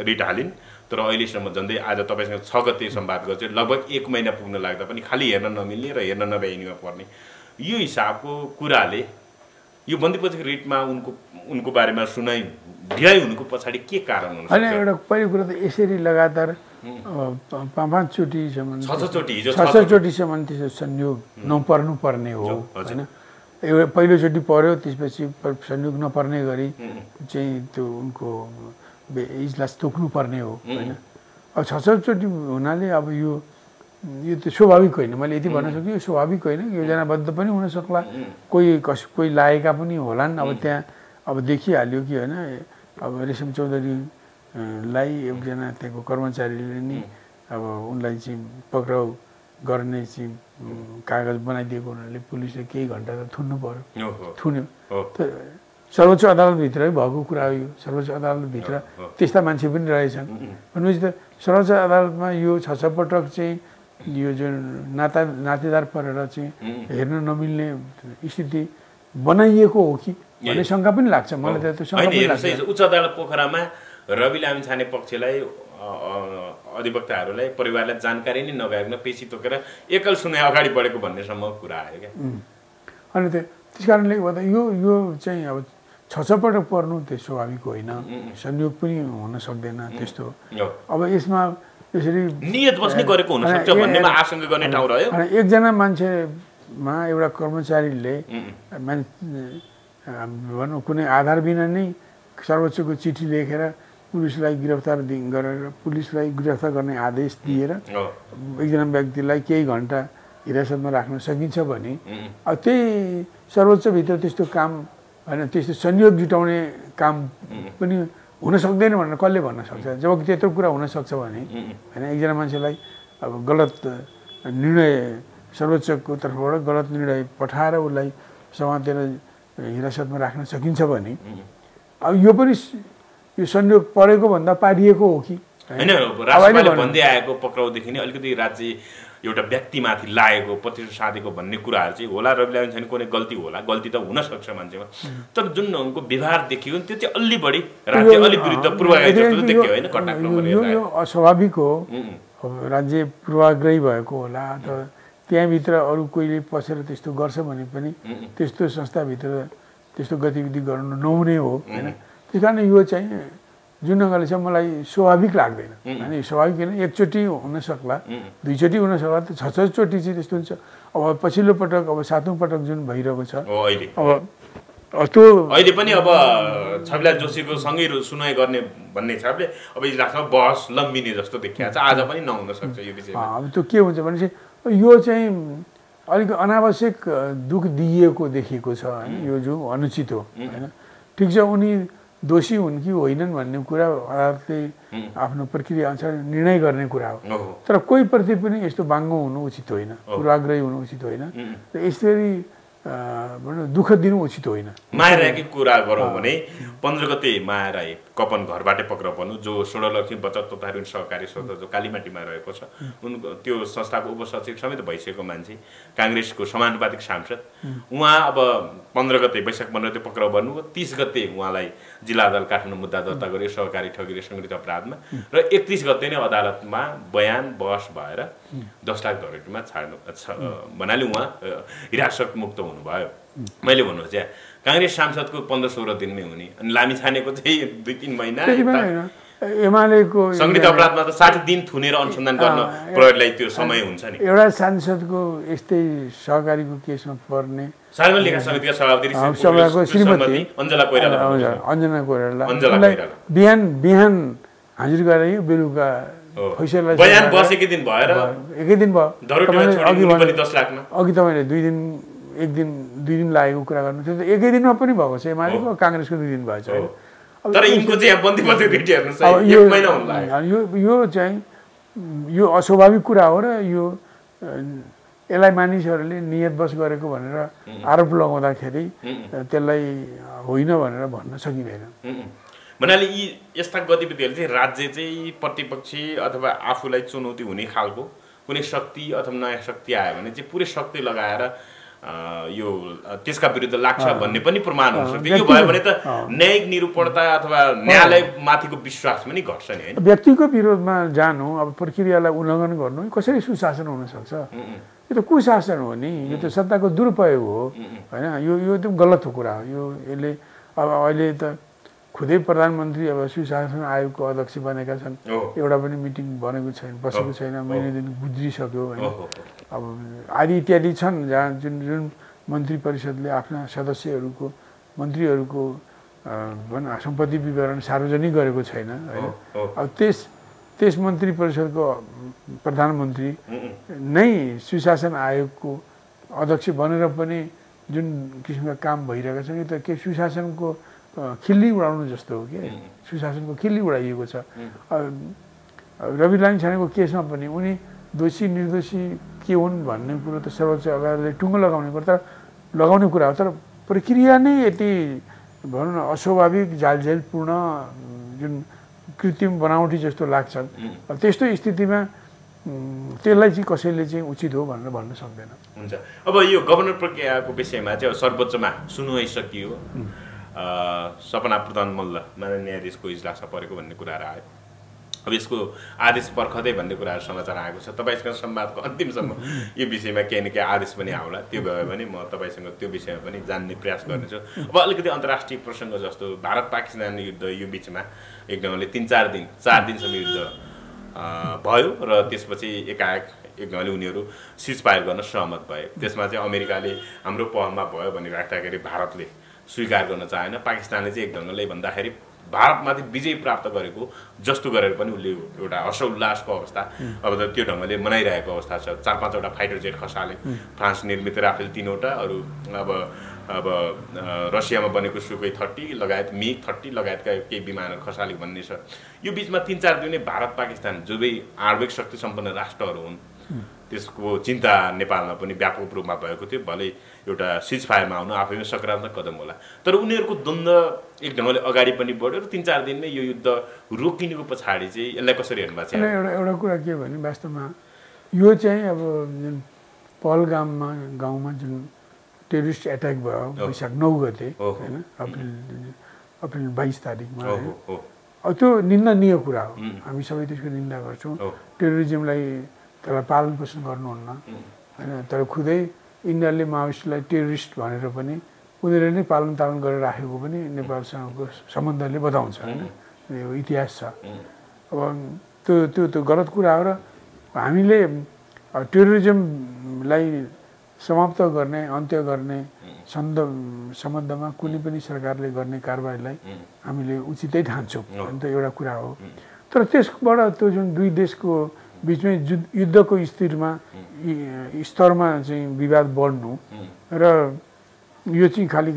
रिट हालिन् तर अहिलेसम्म झन्डै आज तपाईसँग 6 गते संवाद गर्छ लगभग 1 महिना पुग्न लाग्दा पनि खाली हेर्न नमिल्ने र हेर्न नभ्याइनेमा पर्ने यो हिसाबको कुराले यो बन्दीपछिको रिटमा उनको बारेमा सुनाइ ढिलाइ हुनुको पछाडि के कारण हुन्छ हैन एउटा पहिलो कुरा त यसरी लगातार 5 चोटिसम्म 6 चोटिसम्म त्यसो संयोग नपर्नु पर्ने हो हैन एउटा पहिलोचोटि पर्यो त्यसपछि संयोग नपर्ने गरी चाहिँ त्यो उनको इजलास तोक्नुपर्ने हो होइन। अब 6-7 चोटि हुनाले अब यो त स्वाभाविक होइन। मैले यति भन्न सक्छु यो स्वाभाविक होइन, योजनाबद्ध पनि हुन सक्ला, कोही लागेका पनि होलान्। अब त्यहाँ अब देखिहाल्यो कि होइन अब रेशम चौधरीलाई एकजना त्यहाँको कर्मचारीले नि अब उनलाई चाहिँ पक्राउ गर्ने चाहिँ कागज बनाइदिएको हुनाले पुलिसले केही घन्टा त थुन्नु पर्यो, थुन्यो। सर्वोच्च अदालतभित्रै भएको कुरा हो यो। सर्वोच्च अदालतभित्र त्यस्ता मान्छे पनि रहेछन् भनेपछि त सर्वोच्च अदालतमा यो 6 पटक चाहिँ यो जुन नातेदार परेर चाहिँ हेर्न नमिल्ने स्थिति बनाइएको हो कि भन्ने शङ्का पनि लाग्छ मलाई। त्यो शङ्का पनि लाग्छ। उच्च अदालत पोखरामा रवि लामिछाने पक्षलाई अधिवक्ताहरूलाई परिवारलाई जानकारी नै नभएकोमा पेशी तोकेर एकल सुनाइ अगाडि बढेको भन्नेसम्म कुरा आयो क्या। अनि त्यस कारणले गर्दा यो चाहिँ अब 6 पटक पर्नु त्यो स्वाभाविक होइन, संयोग पनि हुन सक्दैन त्यस्तो। अब यसमा यसरी नियत बस्ने गरेको हुन सक्छ भन्नेमा आशंका गर्ने ठाउँ रह्यो। एकजना मान्छेमा एउटा कर्मचारीले भनौँ कुनै आधार बिना नै सर्वोच्चको चिठी लेखेर पुलिसलाई गिरफ्तार गर्ने आदेश दिएर एकजना व्यक्तिलाई केही घन्टा हिरासतमा राख्न सकिन्छ भने अब त्यही सर्वोच्चभित्र त्यस्तो काम होइन, त्यस्तो संयोग जुटाउने काम पनि हुन सक्दैन भनेर कसले भन्न सक्छ? जब त्यत्रो कुरा हुनसक्छ भने होइन, एकजना मान्छेलाई अब गलत निर्णय सर्वोच्चको तर्फबाट गलत निर्णय पठाएर उसलाई समातेर हिरासतमा राख्न सकिन्छ भने अब यो पनि यो संयोग परेको भन्दा पारिएको हो कि होइन? राष्ट्रपालले भन्दै आएको पक्राउदेखि नै अलिकति राज्य एउटा व्यक्तिमाथि लागेको प्रतिशत साधेको भन्ने कुराहरू चाहिँ होला। रवि लामिछाने कुनै गल्ती होला, गल्ती त हुनसक्छ मान्छेमा, तर जुन उनको व्यवहार देखियो त्यो चाहिँ अलि बढी राज्य अलि विरुद्ध पूर्वाग्रही जस्तो देखियो होइन? यो अस्वाभाविक हो। राज्य पूर्वाग्रही भएको होला अथवा त्यहाँभित्र अरू कोहीले पसेर त्यस्तो गर्छ भने पनि त्यस्तो संस्थाभित्र त्यस्तो गतिविधि गर्नु नहुने हो होइन। त्यस कारण यो चाहिँ जुन ढङ्गले चाहिँ मलाई स्वाभाविक लाग्दैन होइन। स्वाभाविक होइन, एकचोटि हुन सक्ला, 2 चोटि हुन सक्ला, 6 चोटि चाहिँ त्यस्तो हुन्छ। अब पछिल्लो पटक अब 7औं पटक जुन भइरहेको छ अब त्यो अहिले पनि अब छविलाल जोशीको सँगै सुनाइ गर्ने भन्ने हिसाबले अब इजलासमा बहस लम्बिने जस्तो देखिएको छ। आज पनि नहुन सक्छ यो विषयमा। अब त्यो के हुन्छ भनेपछि यो चाहिँ अलिक अनावश्यक दुःख दिइएको देखिएको छ होइन। यो जो अनुचित हो होइन। ठिक छ, उनी दोषी हुन् कि होइनन् भन्ने कुरा अदालतले आफ्नो प्रक्रिया अनुसार निर्णय गर्ने कुरा हो। तर कोही प्रति पनि यस्तो बाङ्गो हुनु उचित होइन, पूर्वाग्रही हुनु उचित होइन, यसरी दुःख दिनु उचित होइन। माया राईकी कुरा गरौँ भने 15 गते माया राई कपन घरबाटै पक्राउ पर्नु, जो षोडलक्ष्मी बचत तथा ऋण सहकारी संस्था जो कालीमाटीमा रहेको छ, उनको त्यो संस्थाको उपसचिव समेत भइसकेको मान्छे, काङ्ग्रेसको समानुपातिक सांसद, उहाँ अब 15 गते वैशाख 15 गते पक्राउ पर्नुभयो। 30 गते उहाँलाई जिल्ला अदालत काठमाडौँ मुद्दा दर्ता गर्यो सहकारी ठगी र सङ्गठित अपराधमा, र 31 गते नै अदालतमा बयान बहस भएर 10 लाख धरेटीमा छाड्नु भन्नाले उहाँ हिरासत मुक्त हुनुभयो। मैले भन्नु चाहिँ काङ्ग्रेस सांसदको 15-16 दिनमै हुने, अनि लामिछानेको चाहिँ 2-3 महिना, एमालेको सङ्गठित अपराधमा त 60 दिन थुनेर अनुसन्धान गर्न प्रहरीलाई त्यो समय हुन्छ नि। एउटा सांसदको यस्तै सहकारीको केसमा पर्ने सार्वजनिक लेखा समितिका सभापति श्रीमती अञ्जना कोइराला बिहान हाजिर गराइयो, बेलुका फैसला बयान बस एकै दिन भएर एकै दिन भयो। अघि तपाईँले 2 दिन लागेको कुरा गर्नु त्यो त एकै दिनमा पनि भएको छ। एमालेको काङ्ग्रेसको 2 दिन भएछ होइन। तर यिनको चाहिँ बन्दी बन्दी रेडी हेर्नुस् है, 1 महिना हुन लाग्यो। यो चाहिँ यो अस्वाभाविक कुरा हो र यो यसलाई मानिसहरूले नियतवश गरेको भनेर आरोप लगाउँदाखेरि त्यसलाई होइन भनेर भन्न सकिँदैन। भन्नाले यी यस्ता गतिविधिहरूले चाहिँ राज्य चाहिँ प्रतिपक्षी अथवा आफूलाई चुनौती हुने खालको कुनै शक्ति अथवा नयाँ शक्ति आयो भने चाहिँ पुरै शक्ति लगाएर यो त्यसका विरुद्ध लाग्छ भन्ने पनि प्रमाण हुन सक्छ। यो भयो भने त न्यायिक निरूपणता अथवा न्यायालयमाथिको विश्वास पनि घट्छ नि होइन। व्यक्तिको विरोधमा जानु, अब प्रक्रियालाई उल्लङ्घन गर्नु कसरी सुशासन हुन सक्छ? यो त कुशासन हो नि, यो त सत्ताको दुरुपयोग हो होइन। यो एकदम गलत कुरा हो। यसले अब अहिले त खुदै प्रधानमन्त्री अब सुशासन आयोगको अध्यक्ष बनेका छन्, एउटा पनि मिटिङ बनेको छैन, बसेको छैन, महिना दिन गुज्रिसक्यो होइन। अब आदि इत्यादि छन् जहाँ जुन मन्त्री परिषदले आफ्ना सदस्यहरूको मन्त्रीहरूको सम्पत्ति विवरण सार्वजनिक गरेको छैन होइन। अब त्यस मन्त्री परिषदको प्रधानमन्त्री नै सुशासन आयोगको अध्यक्ष बनेर पनि जुन किसिमका काम भइरहेका छन् यो त के सुशासनको खिल्ली उडाउनु जस्तो हो कि सुशासनको खिल्ली उडाइएको छ। रवि लामिछानेको केसमा पनि उनी दोषी निर्दोषी के हुन् भन्ने कुरो त सर्वोच्च अदालतले टुङ्गो लगाउने कुरा हो, तर प्रक्रिया नै यति भनौँ न अस्वाभाविक जालझेलपूर्ण जुन कृत्रिम बनावटी जस्तो लाग्छन्। त्यस्तो स्थितिमा त्यसलाई चाहिँ कसैले चाहिँ उचित हो भनेर भन्न सक्दैन। हुन्छ, अब यो गभर्नर प्रक्रियाको विषयमा चाहिँ सर्वोच्चमा सुनवाई सकियो, सपना प्रधान मल्ल माननीय न्यायाधीशको इजलासमा परेको भन्ने कुराहरू आयो। अब यसको आदेश पर्खदै भन्ने कुराहरू समाचार आएको छ। तपाईँसँग संवादको अन्तिमसम्म यो विषयमा केही न केही आदेश पनि आउला, त्यो भयो भने म तपाईँसँग त्यो विषयमा पनि जान्ने प्रयास गर्नेछु। अब अलिकति अन्तर्राष्ट्रिय प्रसङ्ग जस्तो भारत पाकिस्तान युद्ध यो बिचमा एक ढङ्गले 4 दिनसम्म युद्ध भयो र त्यसपछि एकाएक एक ढङ्गले उनीहरू सिजफायर गर्न सहमत भए। त्यसमा चाहिँ अमेरिकाले हाम्रो पहलमा भयो भनिराख्दाखेरि भारतले स्वीकार गर्न चाहेन। पाकिस्तानले चाहिँ एक ढङ्गले भन्दाखेरि भारतमाथि विजय प्राप्त गरेको जस्तो गरेर पनि उसले एउटा हर्षोल्लासको अवस्था अब त त्यो ढङ्गले मनाइरहेको अवस्था छ। 4-5वटा फाइटर जेट खसाले, फ्रान्स निर्मित राफेल 3वटा, अरू अब रसियामा बनेको सुखोई 30 लगायत मिग 30 लगायतका केही विमानहरू खसाले भन्ने छ। यो बिचमा 3-4 दिनै भारत पाकिस्तान दुवै आणविक शक्ति सम्पन्न राष्ट्रहरू हुन्, त्यसको चिन्ता नेपालमा पनि व्यापक रूपमा भएको थियो। भलै एउटा सिजफायरमा आउनु आफैमा सकारात्मक कदम होला, तर उनीहरूको द्वन्द्व एक ढङ्गले अगाडि पनि बढ्यो र 3-4 दिनमै यो युद्ध रोकिनुको पछाडि चाहिँ यसलाई कसरी हेर्नु भएको छ? एउटा कुरा के भने वास्तवमा यो चाहिँ अब जुन गाउँमा जुन टेरिस्ट एट्याक भयो वैशाख 9 गते होइन, अप्रिल 22 तारिकमा, अब त्यो निन्दनीय कुरा हो। हामी सबै त्यसको निन्दा गर्छौँ। टेरोरिजमलाई त्यसलाई पालन पोषण गर्नुहुन्न होइन, तर खुदै इन्डियाले माओइस्टलाई टेरोरिस्ट भनेर पनि उनीहरूले नै पालन गरेर राखेको पनि नेपालसँगको सम्बन्धले बताउँछ होइन, यो इतिहास छ। अब त्यो गलत कुरा हो र हामीले टेरोरिजमलाई समाप्त गर्ने, अन्त्य गर्ने सम्बन्धमा कुनै पनि सरकारले गर्ने कारबाहीलाई हामीले उचितै ठान्छौँ भने त एउटा कुरा हो। तर त्यसबाट त्यो जुन दुई देशको बिचमै युद्धको स्तरमा चाहिँ विवाद बढ्नु र यो चाहिँ खालि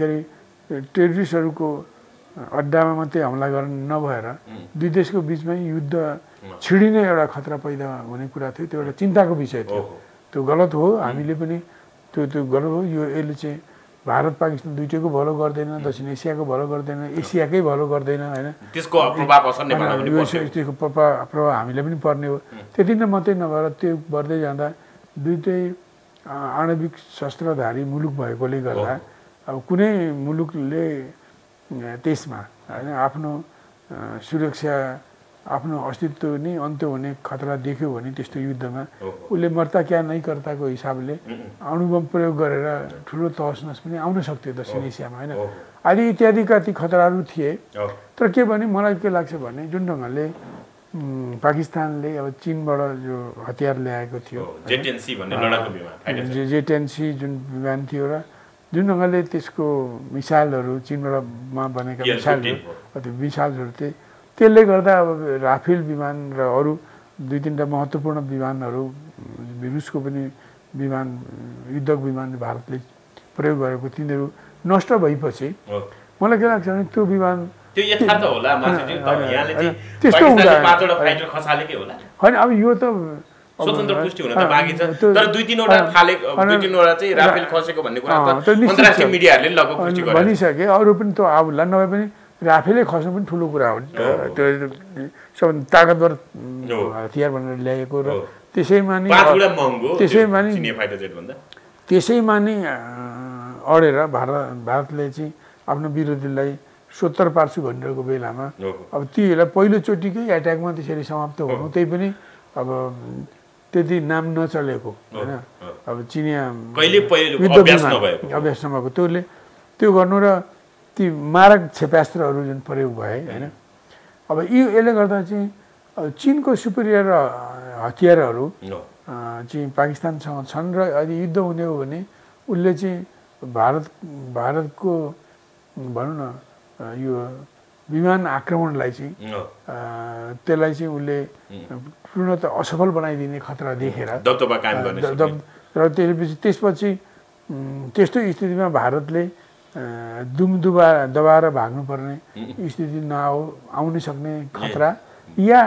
टेरोरिस्टहरूको अड्डामा मात्रै हमला गर्न नभएर दुई देशको बिचमै युद्ध छिडिने एउटा खतरा पैदा हुने कुरा थियो। त्यो एउटा चिन्ताको विषय थियो। त्यो गलत हो, हामीले पनि त्यो गलत हो। यसले चाहिँ भारत पाकिस्तान दुइटैको भलो गर्दैन, दक्षिण एसियाको भलो गर्दैन, एसियाकै भलो गर्दैन होइन। त्यसको प्रभाव असर नेपालमा पनि पर्छ, त्यसको प्रभाव हामीलाई पनि पर्ने हो। त्यति नै मात्रै नभएर त्यो बढ्दै जाँदा दुइटै आणविक शस्त्रधारी मुलुक भएकोले गर्दा अब कुनै मुलुकले त्यसमा होइन आफ्नो सुरक्षा, आफ्नो अस्तित्व नै अन्त्य हुने खतरा देख्यो भने त्यस्तो युद्धमा उसले मर्ता क्या नै कर्ताको हिसाबले अणुबम प्रयोग गरेर ठुलो तहस नहस पनि आउन सक्थ्यो दक्षिण एसियामा होइन। आदि इत्यादिका ती खतराहरू थिए। तर के भने मलाई के लाग्छ भने जुन ढङ्गले पाकिस्तानले अब चीनबाट जो हतियार ल्याएको थियो, जेटेन्सी जुन विमान थियो र जुन ढङ्गले त्यसको मिसाइलहरू चीनबाट बनेका मिसाइलहरू थिए, त्यसले गर्दा अब राफेल विमान र अरू 2-3टा महत्त्वपूर्ण विमानहरू, रुसको पनि विमान, युद्धक विमान भारतले प्रयोग गरेको, तिनीहरू नष्ट भएपछि मलाई के लाग्छ भने त्यो विमान त्यस्तो होइन। अब यो त स्वतन्त्र पुष्टि हुन त बाँकी छ, तर 2-3वटा चाहिँ राफेल खसेको भन्ने कुरा त अन्तर्राष्ट्रिय मिडियाहरूले लगभग पुष्टि गरेको भनिसके। अरू पनि त आउला, नभए पनि राफेलै खस्नु पनि ठुलो कुरा हो। त्यो सबभन्दा ताकतवर हतियार भनेर ल्याएको र त्यसैमा नि अडेर भारतले चाहिँ आफ्नो विरोधीलाई 70 पार्छु भनिरहेको बेलामा अब तीलाई पहिलोचोटिकै एट्याकमा त्यसरी समाप्त हुनु, त्यही पनि अब त्यति नाम नचलेको होइन। अब चिनिया अभ्यास नभएको त्यो गर्नु र ती मारक क्षेपास्त्रहरू जुन प्रयोग भए होइन। अब यसले गर्दा चाहिँ चीनको सुपेरियर हतियारहरू चाहिँ पाकिस्तानसँग छन् र यदि युद्ध हुने हो भने उसले चाहिँ भारतको भनौँ न यो विमान आक्रमणलाई चाहिँ त्यसलाई चाहिँ उसले पूर्णतः असफल बनाइदिने खतरा देखेर दबदबा कायम गर्ने र त्यसपछि त्यस्तो स्थितिमा भारतले दबाएर भाग्नुपर्ने स्थिति आउन सक्ने खतरा या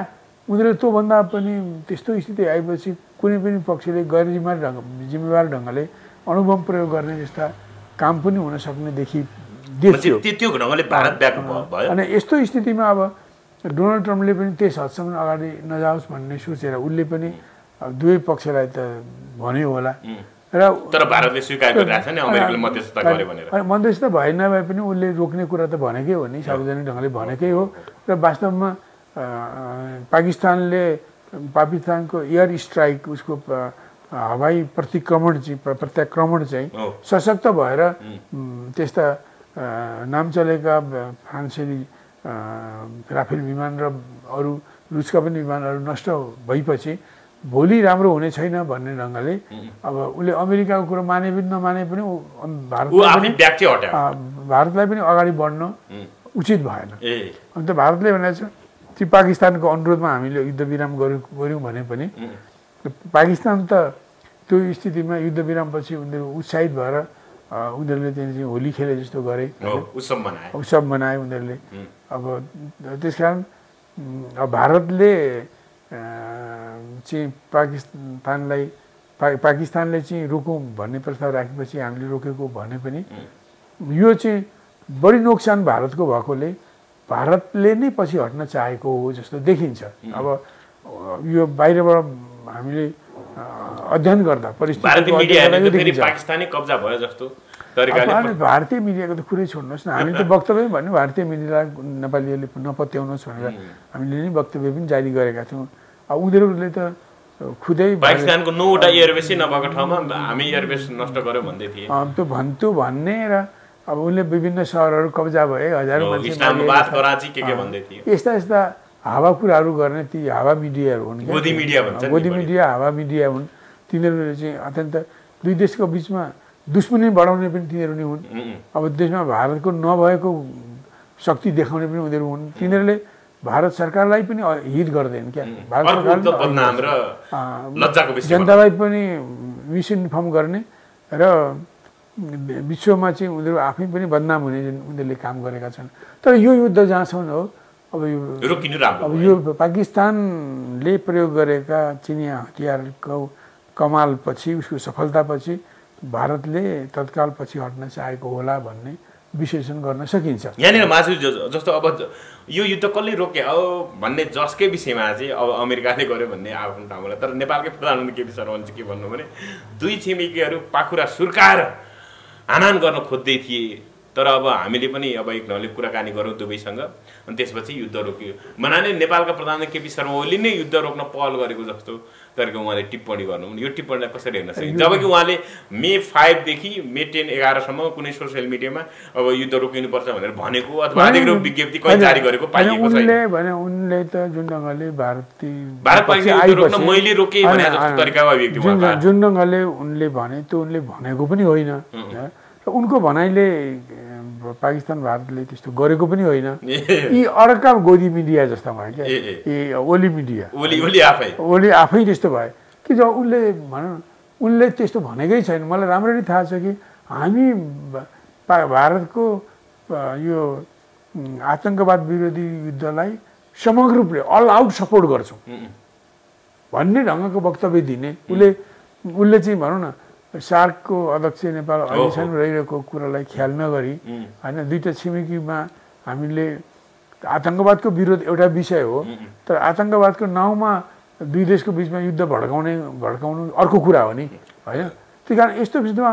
उनीहरूले त्योभन्दा पनि त्यस्तो स्थिति आएपछि कुनै पनि पक्षले गैर जिम्मेवार ढङ्गले अणुबम प्रयोग गर्ने जस्ता काम पनि हुन सक्नेदेखि त्यो ढङ्गले भारत व्याकुम भयो। अनि यस्तो स्थितिमा अब डोनाल्ड ट्रम्पले पनि त्यस हदसम्म अगाडि नजाओस् भन्ने सोचेर उसले पनि दुवै पक्षलाई त भन्यो होला र तर भारतले स्वीकार गरिरहेको छ नि अमेरिकाले मध्यस्थता गर्यो भनेर। मध्यस्थता भए नभए पनि उसले रोक्ने कुरा त भनेकै हो नि, सार्वजनिक ढङ्गले भनेकै हो। र वास्तवमा पाकिस्तानको एयर स्ट्राइक उसको हवाई प्रत्याक्रमण चाहिँ सशक्त भएर त्यस्ता नाम चलेका फ्रान्सेली राफेल विमान र अरू रुसका पनि विमानहरू नष्ट भएपछि भोलि राम्रो हुने छैन भन्ने ढङ्गले अब उसले अमेरिकाको कुरो माने पनि नमाने पनि भारतलाई पनि अगाडि बढ्न उचित भएन। अन्त भारतले भनेको छ ती पाकिस्तानको अनुरोधमा हामीले युद्ध विराम गऱ्यौँ भने पनि पाकिस्तान त त्यो स्थितिमा युद्ध विरामपछि उनीहरू उत्साहित भएर उनीहरूले चाहिँ होली खेले जस्तो गरे, उत्सव मनाए उनीहरूले। अब त्यस कारण भारतले चाहिँ पाकिस्तानले चाहिँ रोकौँ भन्ने प्रस्ताव राखेपछि हामीले रोकेको भने पनि यो चाहिँ बढी नोक्सान भारतको भएकोले भारतले नै पछि हट्न चाहेको हो जस्तो देखिन्छ। अब यो बाहिरबाट हामीले अध्ययन गर्दा पाकिस्तानी कब्जा भयो जस्तो भारतीय मिडियाको त कुरै छोड्नुहोस् न, हामीले त वक्तव्य भन्यो भारतीय मिडियालाई नेपालीहरूले नपत्याउनुहोस् भनेर हामीले नै वक्तव्य पनि जारी गरेका थियौँ। अब उनीहरूले त खुदै पाकिस्तानको 9वटा एयरबेसै नभएको ठाउँमा हामी एयरबेस नष्ट गर्यो भन्दै थिए। त्यो भन्ने र अब उनले विभिन्न सहरहरू कब्जा भए, हजारौँ मान्छे यस्ता हावा कुराहरू गर्ने ती हावा मिडियाहरू हुन्, गोदी मिडिया हावा मिडिया हुन्। तिनीहरूले चाहिँ अत्यन्त दुई देशको बिचमा दुश्मनी बढाउने पनि तिनीहरू नै हुन्। अब देशमा भारतको नभएको शक्ति देखाउने पनि उनीहरू हुन्। तिनीहरूले भारत सरकारलाई पनि हित गर्दैन क्या, भारत सरकारले जनतालाई पनि मिसइन्फर्म गर्ने र विश्वमा चाहिँ उनीहरू आफै पनि बदनाम हुने उनीहरूले काम गरेका छन्। तर यो युद्ध जहाँसम्म हो अब यो पाकिस्तानले प्रयोग गरेका चिनिया हतियारको कमालपछि उसको सफलतापछि भारतले तत्काल पछि हट्न चाहेको होला भन्ने विश्लेषण गर्न सकिन्छ। यहाँनिर मासु जस्तो अब यो युद्ध कसले रोके हो भन्ने जसकै विषयमा चाहिँ अब अमेरिकाले गर्यो भन्ने आफ्नो ठाउँमा, तर नेपालकै प्रधानमन्त्री केपी शर्माले चाहिँ के भन्नु भने दुई छिमेकीहरू पाखुरा सुर्काएर हानान गर्न खोज्दै थिए, तर अब हामीले पनि अब एक ढङ्गले कुराकानी गरौँ दुवैसँग अनि त्यसपछि युद्ध रोकियो भन्नाले नेपालका प्रधानमन्त्री केपी शर्मा ओलीले नै युद्ध रोक्न पहल गरेको जस्तो तरिका उहाँले टिप्पणी गर्नु। यो टिप्पणीलाई कसरी हेर्न सकिन्छ जबकि उहाँले मे 5 देखि मे 10, 11 सम्म कुनै सोसियल मिडियामा अब युद्ध रोकिनुपर्छ भनेर भनेको अथवा अधिकृत विज्ञप्ति कहिले जारी गरेको पाइएको छैन। उनले त जुन ढङ्गले भारत युद्ध रोक्न मैले रोके भने जस्तो तरिकामा व्यक्ति जुन ढङ्गले उनले भने त्यो उनले भनेको पनि होइन र उनको भनाइले पाकिस्तान भारतले त्यस्तो गरेको पनि होइन। यी अर्का गोदी मिडिया जस्ता भयो क्या, ओली मिडिया ओली आफै त्यस्तो भयो कि जब उसले भनौँ उनले त्यस्तो भनेकै छैन। मलाई राम्ररी थाहा छ कि हामी भारतको यो आतङ्कवाद विरोधी युद्धलाई समग्र रूपले अल आउट सपोर्ट गर्छौँ भन्ने ढङ्गको वक्तव्य दिने उसले चाहिँ भनौँ न सार्कको अध्यक्ष नेपाल अहिलेसम्म रहिरहेको कुरालाई ख्याल नगरी होइन दुईवटा छिमेकीमा हामीले आतङ्कवादको विरोध एउटा विषय हो, तर आतङ्कवादको नाउँमा दुई देशको बिचमा युद्ध भड्काउनु अर्को कुरा हो नि होइन। त्यही कारण यस्तो विषयमा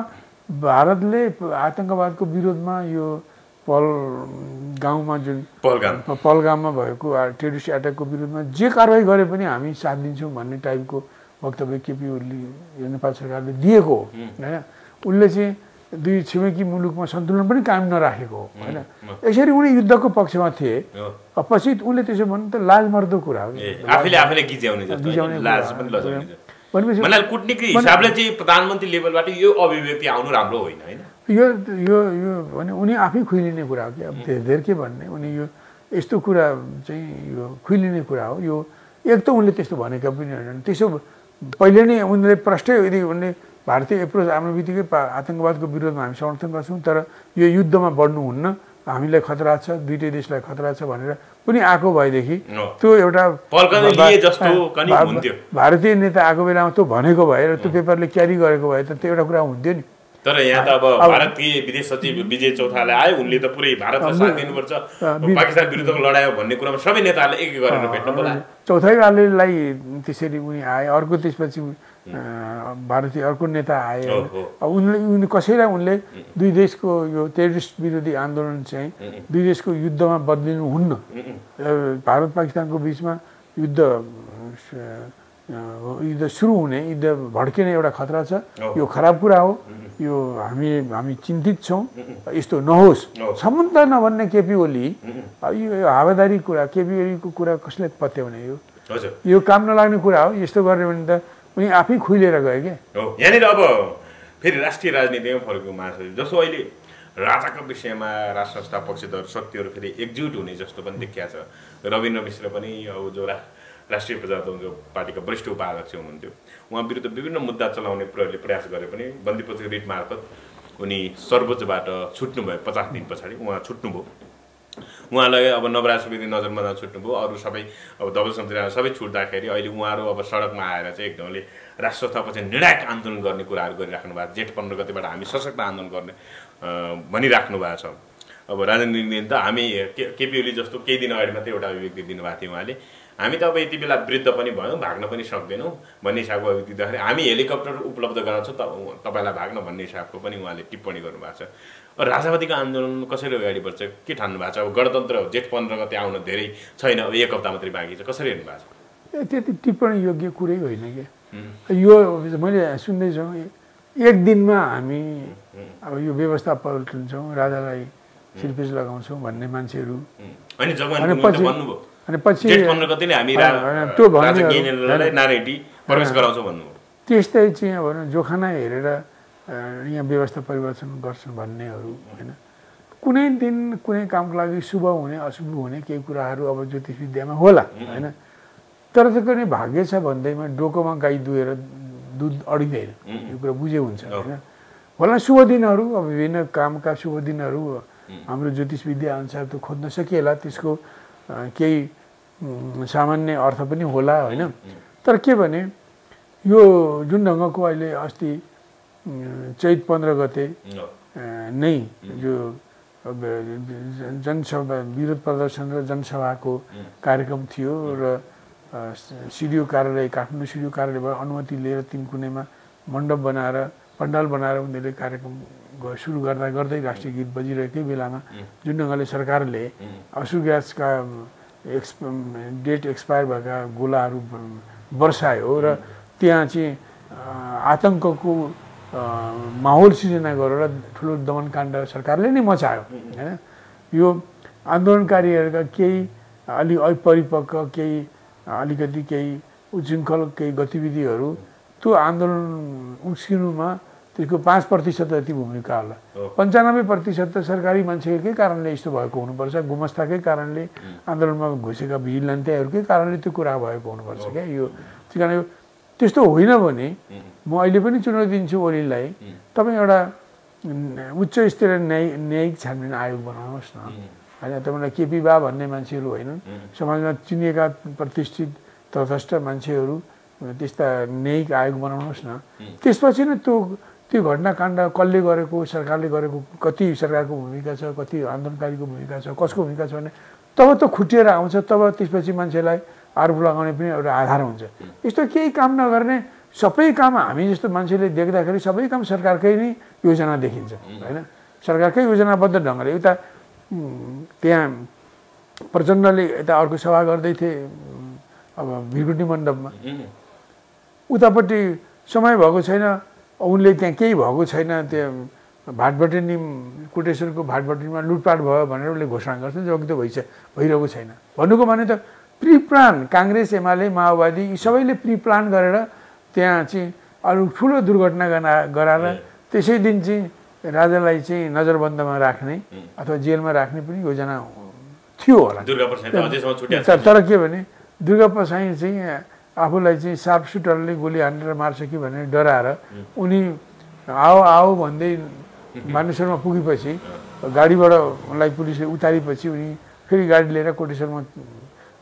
भारतले आतङ्कवादको विरोधमा यो पहलगाउँमा जुन पहलगाममा भएको टेरोरिस्ट एट्याकको विरोधमा जे कारवाही गरे पनि हामी साथ दिन्छौँ भन्ने टाइपको वक्तव्य केपी ओली नेपाल सरकारले दिएको हो होइन। उसले चाहिँ दुई छिमेकी मुलुकमा सन्तुलन पनि कायम नराखेको हो होइन। यसरी उनी युद्धको पक्षमा थिए, पछि उसले त्यसो भन्नु त लाजमर्दो कुरा हो। भनेपछि मलाई कूटनीतिक हिसाबले चाहिँ प्रधानमन्त्री लेभलबाट यो अभिव्यक्ति आउनु राम्रो होइन हैन यो यो यो भने उनी आफै खुइलिने कुरा हो कि अब धेरै के भन्ने उनी यो यस्तो कुरा चाहिँ यो खुइलिने कुरा हो यो एक त उनले त्यस्तो भनेका पनि होइन त्यसो पहिले नै उनले प्रष्टै यदि उनले भारतीय एप्रोच आफ्नो बित्तिकै आतङ्कवादको विरोधमा हामी समर्थन गर्छौँ तर यो युद्धमा बढ्नुहुन्न हामीलाई खतरा छ दुईटै देशलाई खतरा छ भनेर पनि आएको भएदेखि त्यो एउटा भारतीय नेता आएको बेलामा त्यो भनेको भए र त्यो पेपरले क्यारी गरेको भए त त्यो एउटा कुरा हुन्थ्यो नि तर यहाँ त अब भारतीय विदेश सचिव विजय चौथाले आयो उनले त पुरै भारतलाई साथ दिनुपर्छ पाकिस्तान विरुद्धको लडाइँ भन्ने कुरामा सबै नेताहरूले एक गरेर भेट्न बोलाए चौथाईवालेलाई त्यसरी उनी आए अर्को त्यसपछि भारतीय अर्को नेता आए उनले कसैलाई उनले दुई देशको यो टेररिस्ट विरोधी आन्दोलन चाहिँ दुई देशको युद्धमा बदलिनु हुन्न भारत पाकिस्तानको बिचमा युद्ध सुरु हुने युद्ध भड्किने एउटा खतरा छ यो खराब कुरा हो यो हामी चिन्तित छौँ यस्तो नहोस् सम्बन्ध नभन्ने केपी ओली यो हावादारी कुरा केपी ओलीको कुरा कसले पत्याउने यो काम नलाग्ने कुरा हो यस्तो गर्ने भने त उनी आफै खुइलेर गए क्या यहाँनिर अब फेरि राष्ट्रिय राजनीतिमा फरक महासचिव जस्तो अहिले राजाको विषयमा राष्ट्र संस्था पक्षधर शक्तिहरू फेरि एकजुट हुने जस्तो पनि देखिया छ रविन्द्र मिश्र पनि अब जो राष्ट्रिय प्रजातन्त्र पार्टीका वरिष्ठ उपाध्यक्ष हुनुहुन्थ्यो उहाँ विरुद्ध विभिन्न मुद्दा चलाउने प्रयास गरे पनि बन्दीपछि रिट मार्फत उनी सर्वोच्चबाट छुट्नुभयो 50 दिन पछाडि उहाँ छुट्नुभयो उहाँलाई अब नवराज सुवेदी नजरमा छुट्नुभयो अरू सबै अब दबल समितिमा सबै छुट्दाखेरि अहिले उहाँहरू अब सडकमा आएर चाहिँ एकदमले राष्ट्र संस्थापछि निर्णायक आन्दोलन गर्ने कुराहरू गरिराख्नु भएको जेठ 15 गतेबाट हामी सशक्त आन्दोलन गर्ने भनिराख्नु भएको छ अब राजनीतिक दिन त हामी केपी ओली जस्तो केही दिन अगाडि मात्रै एउटा अभिव्यक्ति दिनुभएको थियो उहाँले हामी त अब यति बेला वृद्ध पनि भयौँ भाग्न पनि सक्दैनौँ भन्ने हिसाबको अभिव्यक्ति दिँदाखेरि हामी हेलिकप्टर उपलब्ध गराउँछौँ तपाईँलाई भाग्न भन्ने हिसाबको पनि उहाँले टिप्पणी गर्नुभएको छ राष्ट्रवादीको आन्दोलन कसरी अगाडि बढ्छ के ठान्नु भएको छ अब गणतन्त्र जेठ 15 गते आउन धेरै छैन अब एक हप्ता मात्रै बाँकी छ कसरी हेर्नु भएको छ त्यति टिप्पणी योग्य कुरै होइन क्या यो मैले सुन्दैछु एक दिनमा हामी अब यो व्यवस्था पल्टिन्छौँ राजालाई सिरपेज लगाउँछौँ भन्ने मान्छेहरू अनि पछि त्यो त्यस्तै चाहिँ अब जोखाना हेरेर यहाँ व्यवस्था परिवर्तन गर्छन् भन्नेहरू होइन कुनै दिन कुनै कामको लागि शुभ हुने अशुभ हुने केही कुराहरू अब ज्योतिष विद्यामा होला होइन तर त्यो कुनै भाग्य छ भन्दैमा डोकोमा गाई दुहेर दुध अडिँदैन यो कुरा बुझे हुन्छ होइन होला शुभ दिनहरू अब विभिन्न कामका शुभ दिनहरू हाम्रो ज्योतिष विद्या अनुसार त खोज्न सकिएला त्यसको केही सामान्य अर्थ पनि होला होइन तर के भने यो जुन ढङ्गको अहिले अस्ति चैत 15 गते नै जो जनसभा विरोध प्रदर्शन र जनसभाको कार्यक्रम थियो र सिडिओ कार्यालय काठमाडौँ सिडिओ कार्यालयबाट अनुमति लिएर 3 कुनेमा मण्डप बनाएर पण्डाल बनाएर उनीहरूले कार्यक्रम सुरु गर्दै राष्ट्रिय गीत बजिरहेकै बेलामा जुन ढङ्गले सरकारले आँसु ग्यासका डेट एक्सपायर भएका गोलाहरू बर्सायो र त्यहाँ चाहिँ आतङ्कको माहौल सिर्जना गरेर ठुलो दमनकाण्ड सरकारले नै मचायो होइन यो आन्दोलनकारीहरूका केही अलि अपरिपक्व केही अलिकति केही उच्छृङ्खल केही गतिविधिहरू त्यो आन्दोलन उस्किनुमा त्यसको 5% जति भूमिका होला 95% त सरकारी मान्छेकै कारणले यस्तो भएको हुनुपर्छ गुमस्ताकै कारणले आन्दोलनमा घुसेका भिजिलेन्टेहरूकै कारणले त्यो कुरा भएको हुनुपर्छ क्या यो त्यही कारण त्यस्तो होइन भने म अहिले पनि चुनौती दिन्छु ओलीलाई तपाईँ एउटा उच्च स्तरीय न्यायिक छानबिन आयोग बनाउनुहोस् न होइन तपाईँलाई केपी बा भन्ने मान्छेहरू होइनन् समाजमा चिनिएका प्रतिष्ठित तटस्थ मान्छेहरू त्यस्ता न्यायिक आयोग बनाउनुहोस् न त्यसपछि नै त्यो घटनाकाण्ड कसले गरेको सरकारले गरेको कति सरकारको भूमिका छ कति आन्दोलनकारीको भूमिका छ कसको भूमिका छ भने तब त खुटिएर आउँछ तब त्यसपछि मान्छेलाई आरोप लगाउने पनि एउटा आधार हुन्छ यस्तो केही काम नगर्ने सबै काम हामी जस्तो मान्छेले देख्दाखेरि सबै काम सरकारकै नै योजना देखिन्छ होइन सरकारकै योजनाबद्ध ढङ्गले उता त्यहाँ प्रचण्डले यता अर्को सभा गर्दै थिए अब भिरकुटी मण्डपमा उतापट्टि समय भएको छैन उनले त्यहाँ केही भएको छैन त्यो भाटबटेनी कोटेश्वरको भाटबटेनीमा लुटपाट भयो भनेर उसले घोषणा गर्छ जति त भइरहेको छैन भन्नुको भने त प्रिप्लान काङ्ग्रेस एमाले माओवादी यी सबैले प्रिप्लान गरेर त्यहाँ चाहिँ अरू ठुलो दुर्घटना गराएर त्यसै दिन चाहिँ राजालाई चाहिँ नजरबन्दमा राख्ने अथवा जेलमा राख्ने पनि योजना थियो होला। तर के भने दुर्गा प्रसाई चाहिँ आफूलाई चाहिँ सार्प सुटरले गोली हानेर मार्छ कि भनेर डराएर उनी आओ आओ भन्दै मानेश्वरमा पुगेपछि गाडीबाट उनलाई पुलिसले उतारेपछि उनी फेरि गाडी लिएर कोटेश्वरमा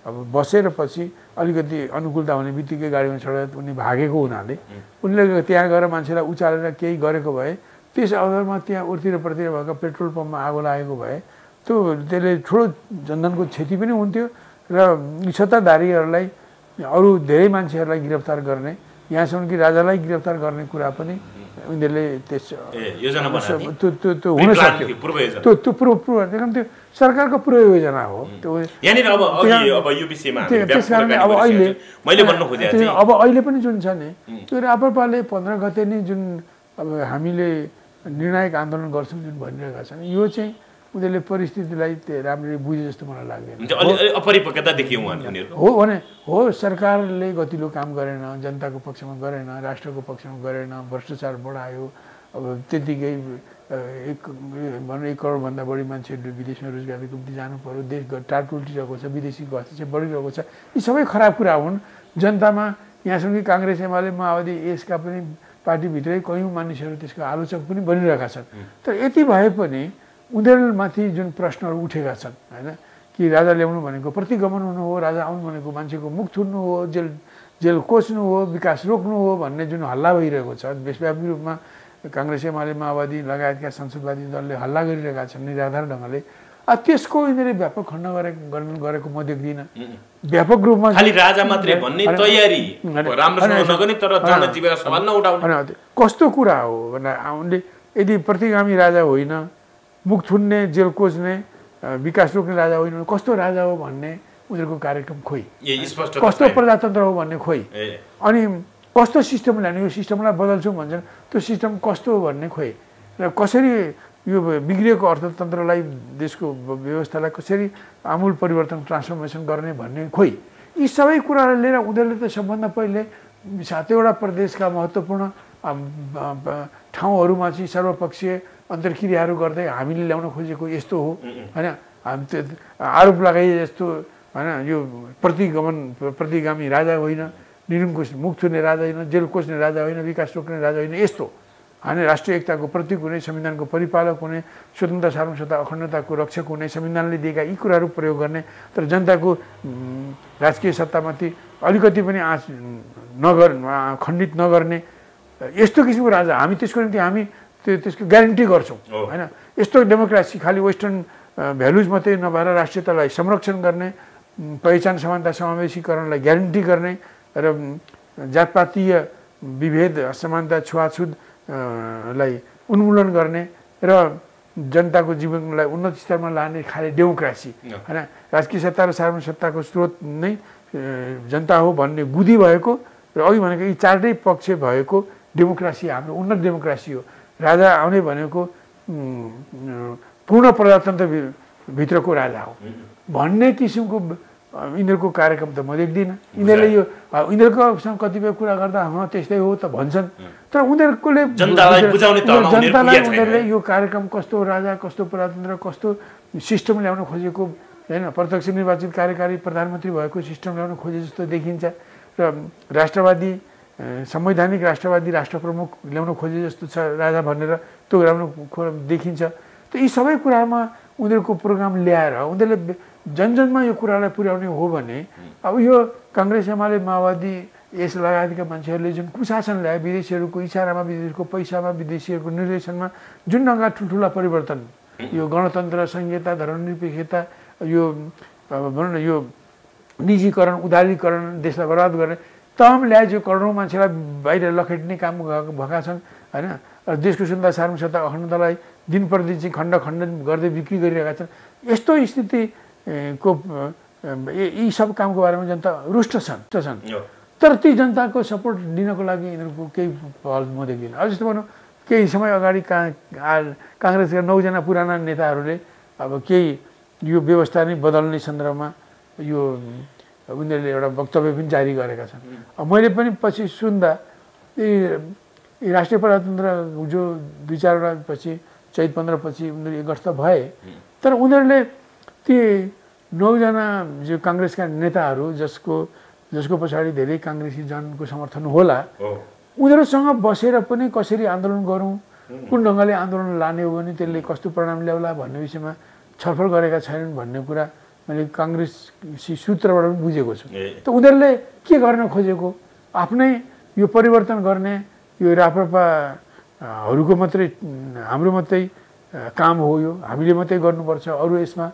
अब बसेर पछि अलिकति अनुकूलता हुने बित्तिकै गाडीमा चढेर उनी भागेको हुनाले उनले त्यहाँ गएर मान्छेलाई उचालेर केही गरेको भए त्यस अवसरमा त्यहाँ उर्तिरपट्टि भएको पेट्रोल पम्पमा आगो लागेको भए त्यसले ठुलो जनधनको क्षति पनि हुन्थ्यो र सत्ताधारीहरूलाई अरू धेरै मान्छेहरूलाई गिरफ्तार गर्ने यहाँसम्म कि राजालाई गिरफ्तार गर्ने कुरा पनि उनीहरूले त्यस त्यो हुन सक्थ्यो त्यो पूर्व त्यो सरकारको पूर्व योजना हो त्यस कारण अब अहिले पनि जुन छ नि त्यो राप्रपाले 15 गते नै जुन अब हामीले निर्णायक आन्दोलन गर्छौँ जुन भनिरहेका छन् यो चाहिँ उनीहरूले परिस्थितिलाई राम्ररी बुझे जस्तो मलाई लाग्दैन। हो भने हो सरकारले गतिलो काम गरेन, जनताको पक्षमा गरेन, राष्ट्रको पक्षमा गरेन, भ्रष्टाचार बढायो। अब त्यतिकै 1 करोडभन्दा बढी मान्छेहरू विदेशमा रोजगारीको निम्ति जानु पर्यो, देश टाट उल्टिरहेको छ, विदेशी गति चाहिँ बढिरहेको छ। यी सबै खराब कुरा हुन्। जनतामा यहाँसम्म कि काङ्ग्रेस एमाले माओवादी यसका पनि पार्टीभित्रै कयौँ मानिसहरू त्यसको आलोचक पनि बनिरहेका छन्। तर यति भए पनि उनीहरूमाथि जुन प्रश्नहरू उठेका छन् होइन कि राजा ल्याउनु भनेको प्रतिगमन हुनु हो, राजा आउनु भनेको मान्छेको मुख थुन्नु हो, जेल कोच्नु हो, विकास रोक्नु हो भन्ने जुन हल्ला भइरहेको छ देशव्यापी रूपमा काङ्ग्रेस एमाले माओवादी लगायतका संसदवादी दलले हल्ला गरिरहेका छन् निराधार ढङ्गले। त्यसको यिनीहरूले व्यापक खण्ड गरेको म देख्दिनँ। व्यापक रूपमा खालि राजा मात्रै भन्ने तयारी राम्रोसँग नगर्ने तर जनजीवनका सवाल नउठाउने कस्तो कुरा हो भने उनले यदि प्रतिगामी राजा होइन, मुख थुन्ने, जेल कोच्ने, विकास रोक्ने राजा होइन, कस्तो राजा हो भन्ने उनीहरूको कार्यक्रम खोइ, कस्तो प्रजातन्त्र हो भन्ने खोइ, अनि कस्तो सिस्टम ल्याउने, यो सिस्टमलाई बदल्छौँ भन्छन्, त्यो सिस्टम कस्तो हो भन्ने खोइ, र कसरी यो बिग्रिएको अर्थतन्त्रलाई देशको व्यवस्थालाई कसरी आमूल परिवर्तन ट्रान्सफर्मेसन गर्ने भन्ने खोइ। यी सबै कुराहरू लिएर उनीहरूले त सबभन्दा पहिले 7वटा प्रदेशका महत्त्वपूर्ण ठाउँहरूमा चाहिँ सर्वपक्षीय अन्तर्क्रियाहरू गर्दै हामीले ल्याउन खोजेको यस्तो हो होइन, हामी आरोप लगाइए जस्तो होइन, यो प्रतिगामी राजा होइन, निरङ्कुश मुख थुन्ने राजा होइन, जेल कोच्ने राजा होइन, विकास रोक्ने राजा होइन, यस्तो होइन, राष्ट्रिय एकताको प्रतीक हुने, संविधानको परिपालक हुने, स्वतन्त्र सार्वभौमता अखण्डताको रक्षक हुने, संविधानले दिएका यी कुराहरू प्रयोग गर्ने, तर जनताको राजकीय सत्तामाथि अलिकति पनि आँच खण्डित नगर्ने यस्तो किसिमको राजा हामी त्यसको निम्ति हामी त्यसको ग्यारेन्टी गर्छौँ होइन। यस्तो डेमोक्रेसी खालि वेस्टर्न भ्यालुज मात्रै नभएर राष्ट्रियतालाई संरक्षण गर्ने, पहिचान समानता समावेशीकरणलाई ग्यारेन्टी गर्ने र जातपातीय विभेद असमानता छुवाछुत लाई उन्मूलन गर्ने र जनताको जीवनलाई उन्नत स्तरमा लाने खालि डेमोक्रेसी होइन, राजकीय सत्ता र सार्वजनिक सत्ताको स्रोत नै जनता हो भन्ने बुद्धि भएको र अघि भनेको यी चारटै पक्ष भएको डेमोक्रेसी हाम्रो उन्नत डेमोक्रेसी हो। राजा आउने भनेको पूर्ण प्रजातन्त्र भित्रको राजा हो भन्ने किसिमको यिनीहरूको कार्यक्रम त म देख्दिनँ। यिनीहरूले यो यिनीहरूकोसँग कतिपय कुरा गर्दा त्यस्तै हो त भन्छन्, तर जनतालाई उनीहरूले यो कार्यक्रम कस्तो राजा, कस्तो प्रजातन्त्र, कस्तो सिस्टम ल्याउन खोजेको होइन, प्रत्यक्ष निर्वाचित कार्यकारी प्रधानमन्त्री भएको सिस्टम ल्याउन खोजे जस्तो देखिन्छ र राष्ट्रवादी संवैधानिक राष्ट्रवादी राष्ट्रप्रमुख ल्याउन खोजे जस्तो छ राजा भनेर त्यो ल्याउन देखिन्छ। त यी सबै कुरामा उनीहरूको प्रोग्राम ल्याएर उनीहरूले जनजनमा यो कुरालाई पुर्याउने हो भने अब यो काङ्ग्रेस एमाले माओवादी यस लगायतका मान्छेहरूले जुन कुशासन ल्याए, विदेशीहरूको इसारामा, विदेशीको पैसामा, विदेशीहरूको निर्देशनमा जुन ढङ्गका ठुल्ठुला परिवर्तन, यो गणतन्त्र, संहिता, धर्मनिरपेक्षता, यो भनौँ न यो निजीकरण, उदारीकरण, देशलाई बर्बाद गर्ने तमाम ल्याए, जो करोडौँ मान्छेलाई बाहिर लखेट्ने काम भएका छन् होइन, देशको सुन्दर सार्वभौमता अखण्डतालाई दिन प्रतिदिन चाहिँ खण्ड खण्ड गर्दै बिक्री गरिरहेका छन्। यस्तो स्थितिको यी सब कामको बारेमा जनता रुष्ट छन्। तर ती जनताको सपोर्ट दिनको लागि यिनीहरूको केही पहल म देख्दिनँ। अब जस्तो भनौँ केही समय अगाडि काङ्ग्रेसका 9 जना पुराना नेताहरूले अब केही यो व्यवस्था नै बदल्ने सन्दर्भमा यो उनीहरूले एउटा वक्तव्य पनि जारी गरेका छन्। मैले पनि पछि सुन्दा यी राष्ट्रिय प्रजातन्त्र जो 2-4 पछि चैत 15 पछि उनीहरू एकगठ भए, तर उनीहरूले ती 9 जना जो काङ्ग्रेसका नेताहरू जसको पछाडि धेरै काङ्ग्रेसी जनको समर्थन होला, उनीहरूसँग बसेर पनि कसरी आन्दोलन गरौँ, कुन ढङ्गले आन्दोलन लाने हो भने त्यसले कस्तो परिणाम ल्याउला भन्ने विषयमा छलफल गरेका छैनन् भन्ने कुरा मैले काङ्ग्रेसी सूत्रबाट पनि बुझेको छु। त उनीहरूले के गर्न खोजेको, आफ्नै यो परिवर्तन गर्ने यो राप्रपाहरूको मात्रै हाम्रो मात्रै काम हो, यो हामीले मात्रै गर्नुपर्छ, अरू यसमा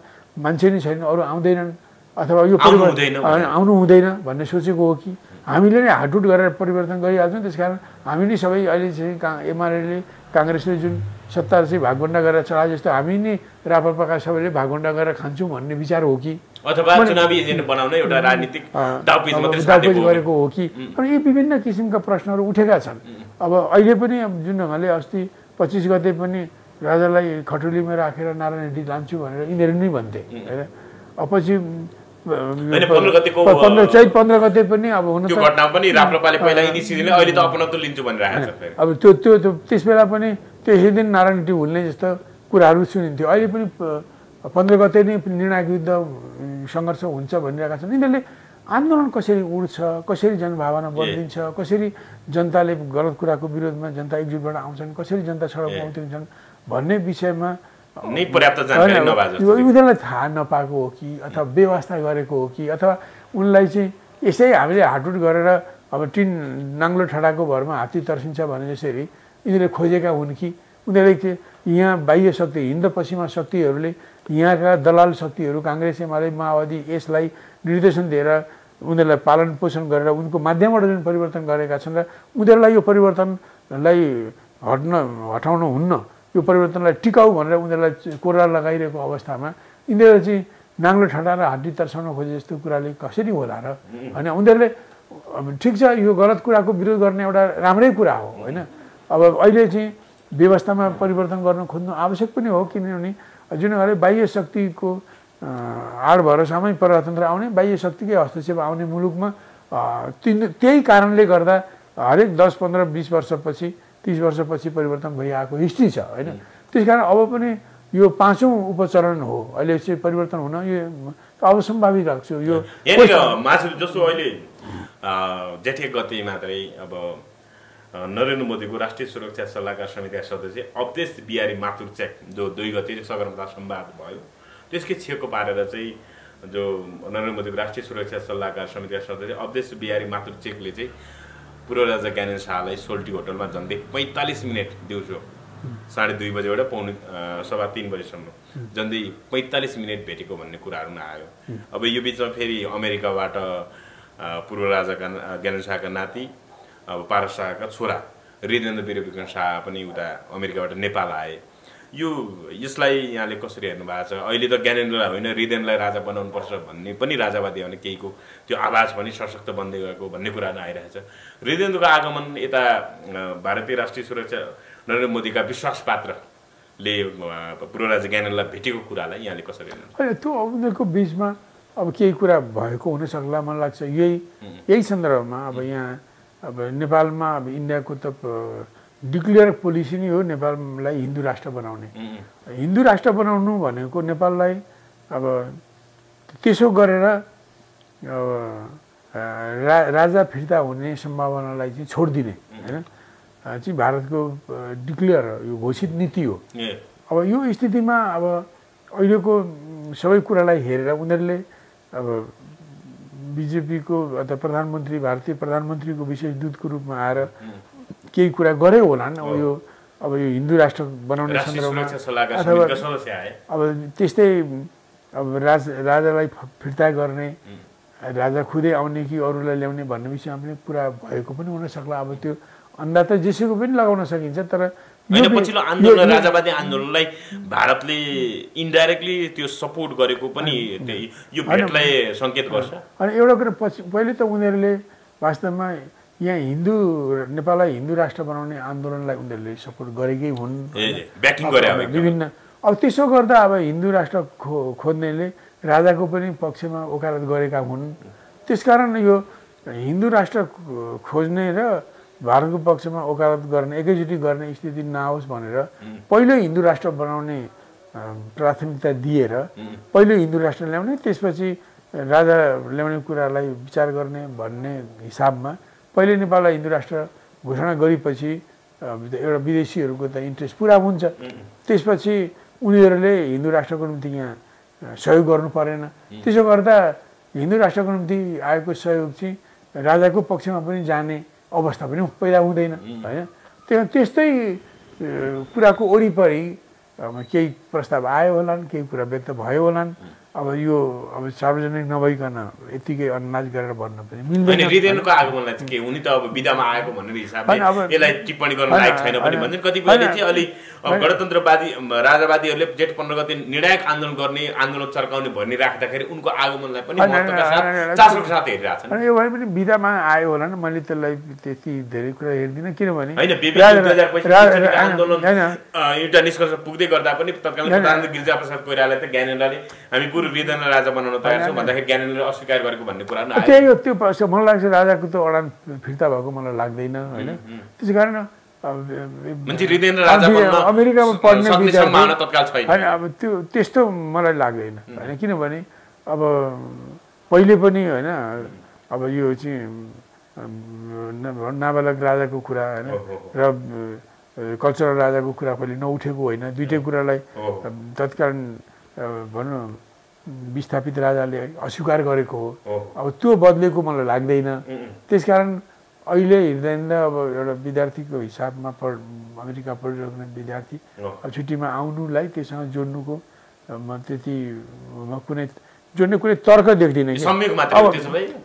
मान्छे नै छैन, अरू आउँदैनन् अथवा यो परिवर्तन आउनु हुँदैन भन्ने सोचेको हो कि हामीले नै हाटुट गरेर परिवर्तन गरिहाल्छौँ। त्यसकारण हामी नै सबै अहिले चाहिँ एमाले काङ्ग्रेसले जुन सत्ता चाहिँ भागभण्डा गरेर चलाए जस्तो हामी नै राप्रपाका सबैले भागभण्डा गरेर खान्छौँ भन्ने विचार हो कि अथवा चुनावी एजेन्डा बनाउन एउटा राजनीतिक दाउपेच गरेको हो कि। अनि यी विभिन्न किसिमका प्रश्नहरू उठेका छन्। अब अहिले पनि जुन ढङ्गले अस्ति 25 गते पनि राजालाई खटुलीमा राखेर नारायण रेड्डी लान्छु भनेर यिनीहरू नै भन्थे होइन। पछि 15 गते पनि अब हुन त्यो घटना पनि राप्रपाले पहिला इनिसिएटले अहिले त अपनत्व लिन्छु भनिरहेको छ। अब त्यो त्यस बेला पनि त्यसै दिन नारायण रेड्डी हुल्ने जस्तो कुराहरू सुनिन्थ्यो। अहिले पनि 15 गते नै निर्णायक युद्ध सङ्घर्ष हुन्छ भनिरहेका छन्। यिनीहरूले आन्दोलन कसरी उड्छ, कसरी जनभावना बदलिन्छ, कसरी जनताले गलत कुराको विरोधमा जनता एकजुटबाट आउँछन्, कसरी जनता सडकमा उत्रिन्छन् भन्ने विषयमा पर्याप्त जानकारी नभए उनीहरूलाई थाहा नपाएको हो कि अथवा व्यवस्था गरेको हो कि अथवा उनलाई चाहिँ यसै हामीले हाटुट गरेर अब टिन नाङ्लो ठडाको भरमा हात्ती तर्सिन्छ भने जसरी यिनीहरूले खोजेका हुन् कि उनीहरूले यहाँ बाह्य शक्ति हिन्द पश्चिमा शक्तिहरूले यहाँका दलाल शक्तिहरू काङ्ग्रेस एमाले माओवादी यसलाई निर्देशन दिएर उनीहरूलाई पालन पोषण गरेर उनको माध्यमबाट जुन परिवर्तन गरेका छन् र उनीहरूलाई यो परिवर्तनलाई हटाउन हुन्न, यो परिवर्तनलाई टिकाऊ भनेर उनीहरूलाई कोरा लगाइरहेको अवस्थामा यिनीहरू चाहिँ नाङ्लो ठडा र हात्ती तर्साउन खोजे जस्तो कुराले कसरी होला र होइन। उनीहरूले ठिक छ यो गलत कुराको विरोध गर्ने एउटा राम्रै कुरा हो होइन। अब अहिले चाहिँ व्यवस्थामा परिवर्तन गर्न खोज्नु आवश्यक पनि हो, किनभने जुन बाह्य शक्तिको आड भरोसामै प्रजातन्त्र आउने, बाह्य शक्तिकै हस्तक्षेप आउने मुलुकमा त्यही कारणले गर्दा हरेक 10, 15, 20 वर्षपछि 30 वर्षपछि परिवर्तन भइआएको हिस्ट्री छ होइन। त्यस कारण अब पनि यो 5औं उपचरण हो अहिले चाहिँ परिवर्तन हुन, यो अब सम्भावित लाग्छ। यो मासु जस्तो अहिले जेठ 1 गते मात्रै अब नरेन्द्र मोदीको राष्ट्रिय सुरक्षा सल्लाहकार समितिका सदस्य अवधेश बिहारी माथुर चेक जो 2 गते सगरमाथा संवाद भयो त्यसकै छेको पारेर चाहिँ जो नरेन्द्र मोदीको राष्ट्रिय सुरक्षा सल्लाहकार समितिका सदस्य अवधेश बिहारी माथुर चेकले चाहिँ पूर्व राजा ज्ञानेन्द्र शाहलाई सोल्टी होटलमा झन्डै 45 मिनट दिउँसो 2:30 बजेबाट पौने 3:15 बजेसम्म झन्डै 45 मिनट भेटेको भन्ने कुराहरू आयो। अब यो बिचमा फेरि अमेरिकाबाट पूर्व राजा ज्ञानेन्द्र शाहका नाति अब पारस शाहका छोरा हृदयेन्द्र वीरविक्रम शाह पनि उता अमेरिकाबाट नेपाल आए। यसलाई यहाँले कसरी हेर्नु भएको छ? अहिले त ज्ञानेन्द्रलाई होइन हृदयेन्द्रलाई राजा बनाउनुपर्छ भन्ने पनि राजावादी आउने केहीको त्यो आवाज पनि सशक्त बन्दै गएको भन्ने कुरा आइरहेछ। हृदयेन्द्रको आगमन यता भारतीय राष्ट्रिय सुरक्षा नरेन्द्र मोदीका विश्वास पात्रले पूर्व राजा ज्ञानेन्द्रलाई भेटेको कुरालाई यहाँले कसरी हेर्नु? त्यो उनीहरूको बिचमा अब केही कुरा भएको हुनसक्ला मलाई लाग्छ। यही सन्दर्भमा अब यहाँ अब नेपालमा अब इन्डियाको त डिक्लेयर पोलिसी नै हो नेपाललाई हिन्दू राष्ट्र बनाउने। हिन्दू राष्ट्र बनाउनु भनेको नेपाललाई अब त्यसो गरेर राजा फिर्ता हुने सम्भावनालाई चाहिँ छोडिदिने होइन चाहिँ भारतको डिक्लेयर यो घोषित नीति हो। अब यो स्थितिमा अब अहिलेको सबै कुरालाई हेरेर उनीहरूले अब बिजेपीको अथवा प्रधानमन्त्री भारतीय प्रधानमन्त्रीको विशेष दूतको रूपमा आएर केही कुरा गरे होलान्। अब यो हिन्दू राष्ट्र बनाउने सन्दर्भमा अथवा अब त्यस्तै अब राजालाई फिर्ता गर्ने, राजा खुदै आउने कि अरूलाई ल्याउने भन्ने विषयमा पनि कुरा भएको पनि हुनसक्ला। अब त्यो अन्दाज त जेसुकै पनि लगाउन सकिन्छ। तर पछिल्लो आन्दोलन राजावादी आन्दोलनलाई भारतले इन्डाइरेक्टली त्यो सपोर्ट गरेको पनि यो भेटलाई सङ्केत गर्छ। अनि एउटा कुरा पहिले त उनीहरूले वास्तवमा यहाँ नेपाललाई हिन्दू राष्ट्र बनाउने आन्दोलनलाई उनीहरूले सपोर्ट गरेकै हुन्, विभिन्न। अब त्यसो गर्दा अब हिन्दू राष्ट्र खोज्नेले राजाको पनि पक्षमा वकालत गरेका हुन्। त्यसकारण यो हिन्दू राष्ट्र खोज्ने र भारतको पक्षमा वकालत गर्ने एकैचोटि गर्ने स्थिति नआओस् भनेर पहिलो हिन्दू राष्ट्र बनाउने प्राथमिकता दिएर पहिलो हिन्दू राष्ट्र ल्याउने त्यसपछि राजा ल्याउने कुरालाई विचार गर्ने भन्ने हिसाबमा पहिले नेपाललाई हिन्दू राष्ट्र घोषणा गरेपछि एउटा विदेशीहरूको त इन्ट्रेस्ट पुरा हुन्छ त्यसपछि उनीहरूले हिन्दू राष्ट्रको निम्ति यहाँ सहयोग गर्नु परेन त्यसो गर्दा हिन्दू राष्ट्रको निम्ति आएको सहयोग चाहिँ राजाको पक्षमा पनि जाने अवस्था पनि पैदा हुँदैन होइन त्यस्तै कुराको वरिपरि केही प्रस्ताव आयो होलान् केही कुरा व्यक्त भयो होलान् अब यो सार्वजनिक नभइकन यतिकै अन्दाज गरेर भन्न पनि मिल्दैन हृदयनको आगमनलाई चाहिँ के उनी त अब बिदामा आएको भन्ने हिसाबले यसलाई टिप्पणी गर्न लायक छैन पनि भन्छन् कतिपयले चाहिँ अलि गणतन्त्रवादी राजावादीहरूले जेठ 15 गते निर्णायक आन्दोलन गर्ने आन्दोलन चर्काउने भन्ने राख्दाखेरि उनको आगमनलाई पनि महत्त्वका साथ चासोका साथ हेरिरहेछन् अनि यो भए पनि बिदामा आयो होला नि मैले त्यसलाई त्यति धेरै कुरा हेर्दिनँ किनभने हैन बीबी 2025 आन्दोलन एउटा निष्कर्ष पुग्दै गर्दा पनि तत्कालीन प्रधानमन्त्री गिरिजाप्रसाद कोइरालाले त ज्ञानेन्द्रले हामी पूर्व हृदयेन्द्र राजा बनाउन तयार छौँ भन्दाखेरि ज्ञानेन्द्रले अस्वीकार गरेको भन्ने कुरा आयो त्यही हो त्यो मलाई लाग्छ राजाको त अडान फिर्ता भएको मलाई लाग्दैन होइन त्यसैकारण मान्छे हृदयेन्द्र राजा बन्न अमेरिकामा पढ्ने सम्भावना तत्काल छैन हैन अब त्यो त्यस्तो मलाई लाग्दैन हैन किनभने अब पहिले पनि हैन अब यो चाहिँ नाबालक राजाको कुरा हैन र कल्चरल राजाको कुरा पहिले नउठेको होइन दुईटै कुरालाई तत्काल भनौँ विस्थापित राजाले अस्वीकार गरेको हो अब त्यो बदलेको मलाई लाग्दैन त्यसकारण अहिले हृदयेन्द्र अब एउटा विद्यार्थीको हिसाबमा अमेरिका पढिरहेको विद्यार्थी छुट्टीमा आउनुलाई त्योसँग जोड्नुको म त्यति कुनै जोड्ने कुनै तर्क देख्दिनँ अब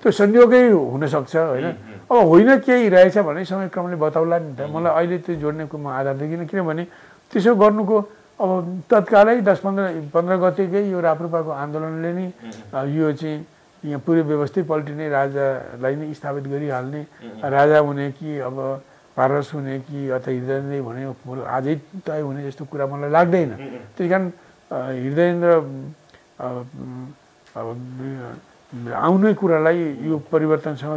त्यो संयोगै हुनसक्छ होइन अब होइन केही रहेछ भने समय क्रमले बताउला नि त मलाई अहिले त्यो जोड्नेको म आधार देखिनँ किनभने त्यसो गर्नुको अब तत्कालै 10-15 गतेकै यो राप्रपाको आन्दोलनले नै यो चाहिँ यहाँ पुरै व्यवस्थित पल्टिने राजालाई नै स्थापित गरिहाल्ने राजा हुने कि अब पारस हुने कि अथवा हृदयेन्द्र भने आजै तय हुने जस्तो कुरा मलाई लाग्दैन त्यही कारण हृदयेन्द्र आउने कुरालाई यो परिवर्तनसँग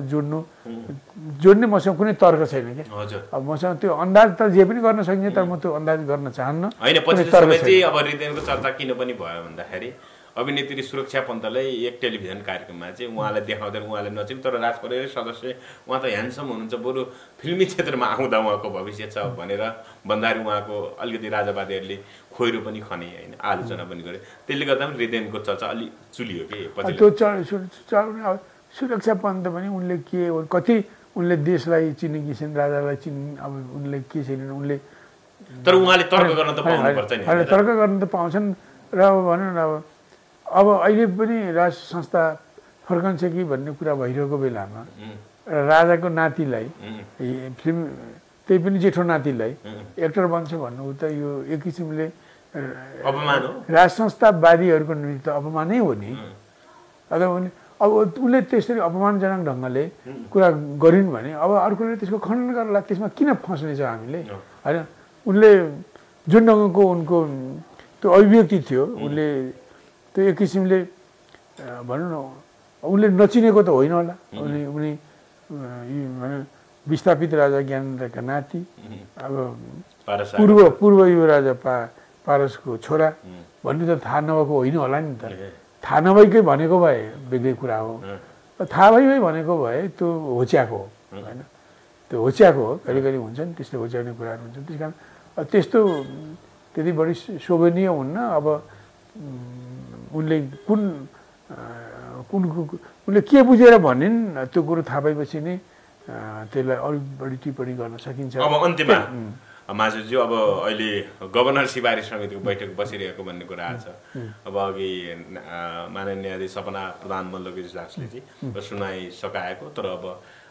जोड्ने मसँग कुनै तर्क छैन क्या अब मसँग त्यो अन्दाज त जे पनि गर्न सकिन्छ तर म त्यो अन्दाज गर्न चाहन्न होइन पछिल्लो समय चाहिँ अब हृदयेन्द्रको चर्चा किन पनि भयो भन्दाखेरि अभिनेत्री सुरक्षा पन्तलाई एक टेलिभिजन कार्यक्रममा चाहिँ उहाँलाई देखाउँदै उहाँले नचिन् तर राज परिवार सदस्य उहाँ त ह्यान्डसम हुनुहुन्छ बरु फिल्मी क्षेत्रमा आउँदा उहाँको भविष्य छ भनेर भन्दाखेरि उहाँको अलिकति राजावादीहरूले खोइरो पनि खने होइन आलोचना पनि गरे त्यसले गर्दा पनि हृदयेन्द्रको चर्चा अलि चुलियो कि त्यो सुरक्षा पन्त पनि उनले के कति उनले देशलाई चिनेकी छिन् राजालाई अब उनले के छैनन् उनले तर उहाँले तर्क गर्न त पाउनुपर्छ नि तर्क गर्न त पाउँछन् र भनौँ न अब अहिले पनि राज संस्था फर्कन्छ कि भन्ने कुरा भइरहेको बेलामा राजाको नातिलाई फिल्म त्यही पनि जेठो नातिलाई एक्टर बन्छ भन्नु त यो एक किसिमले अपमान हो राज संस्थावादीहरूको निम्ति त अपमानै हो नि अब उसले त्यसरी अपमानजनक ढङ्गले कुरा गरिन् भने अब अर्कोले त्यसको खण्डन गर्ला त्यसमा किन फस्ने छ हामीले होइन उनले जुन ढङ्गको उनको त्यो अभिव्यक्ति थियो उनले त्यो एक किसिमले भनौँ न उनले नचिनेको त होइन होला उनी विस्थापित राजा ज्ञानेन्द्रका नाति अब पूर्व यो राजा पारसको छोरा भन्ने त थाहा नभएको होइन होला नि त थाहा नभएकै भनेको भए बेग्लै कुरा हो थाहा भइ भनेको भए त्यो होच्याएको हो होइन त्यो होच्याएको हो कहिले कहिले हुन्छ नि त्यस्तो होच्याउने कुराहरू हुन्छ त्यस कारण त्यस्तो त्यति बढी शोभनीय हुन्न अब उनले उनले के बुझेर भनिन् त्यो कुरो थाहा पाएपछि नै त्यसलाई अलिक बढी टिप्पणी गर्न सकिन्छ अब अन्त्यमा माझज्यू अब अहिले गभर्नर सिफारिस समितिको बैठक बसिरहेको भन्ने कुरा आएको छ अब अघि माननीय न्यायाधीश सपना प्रधान मल्लको इजलासले चाहिँ सुनाइ सकाएको तर अब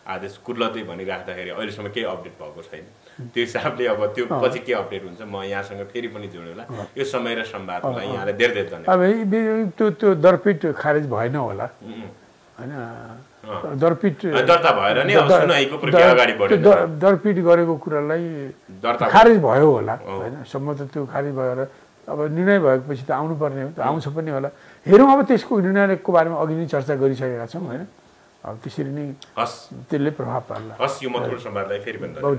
आदेश कुर्लतै भनिराख्दाखेरि अहिलेसम्म केही अपडेट भएको छैन त्यो हिसाबले अब त्यो पछि के अपडेट हुन्छ म यहाँसँग फेरि पनि जोड्योला यो समय र संवादलाई यहाँलाई धेरै धेरै धन्यवाद अब त्यो दरपिट खारेज भएन होला होइन दरपिट दर्ता भएर नै सुनाइको प्रक्रिया अगाडि बढ्यो दरपिट गरेको कुरालाई खारेज भयो होला होइन सम्म त त्यो खारेज भएर अब निर्णय भएपछि त आउनुपर्ने हो त आउँछ पनि होला हेरौँ अब त्यसको निर्णयको बारेमा अघि नै चर्चा गरिसकेका छौँ होइन अब त्यसरी नै हस् त्यसले प्रभाव पार्ला। हस् यो मतुल संवादलाई फेरि भन्दा बहुत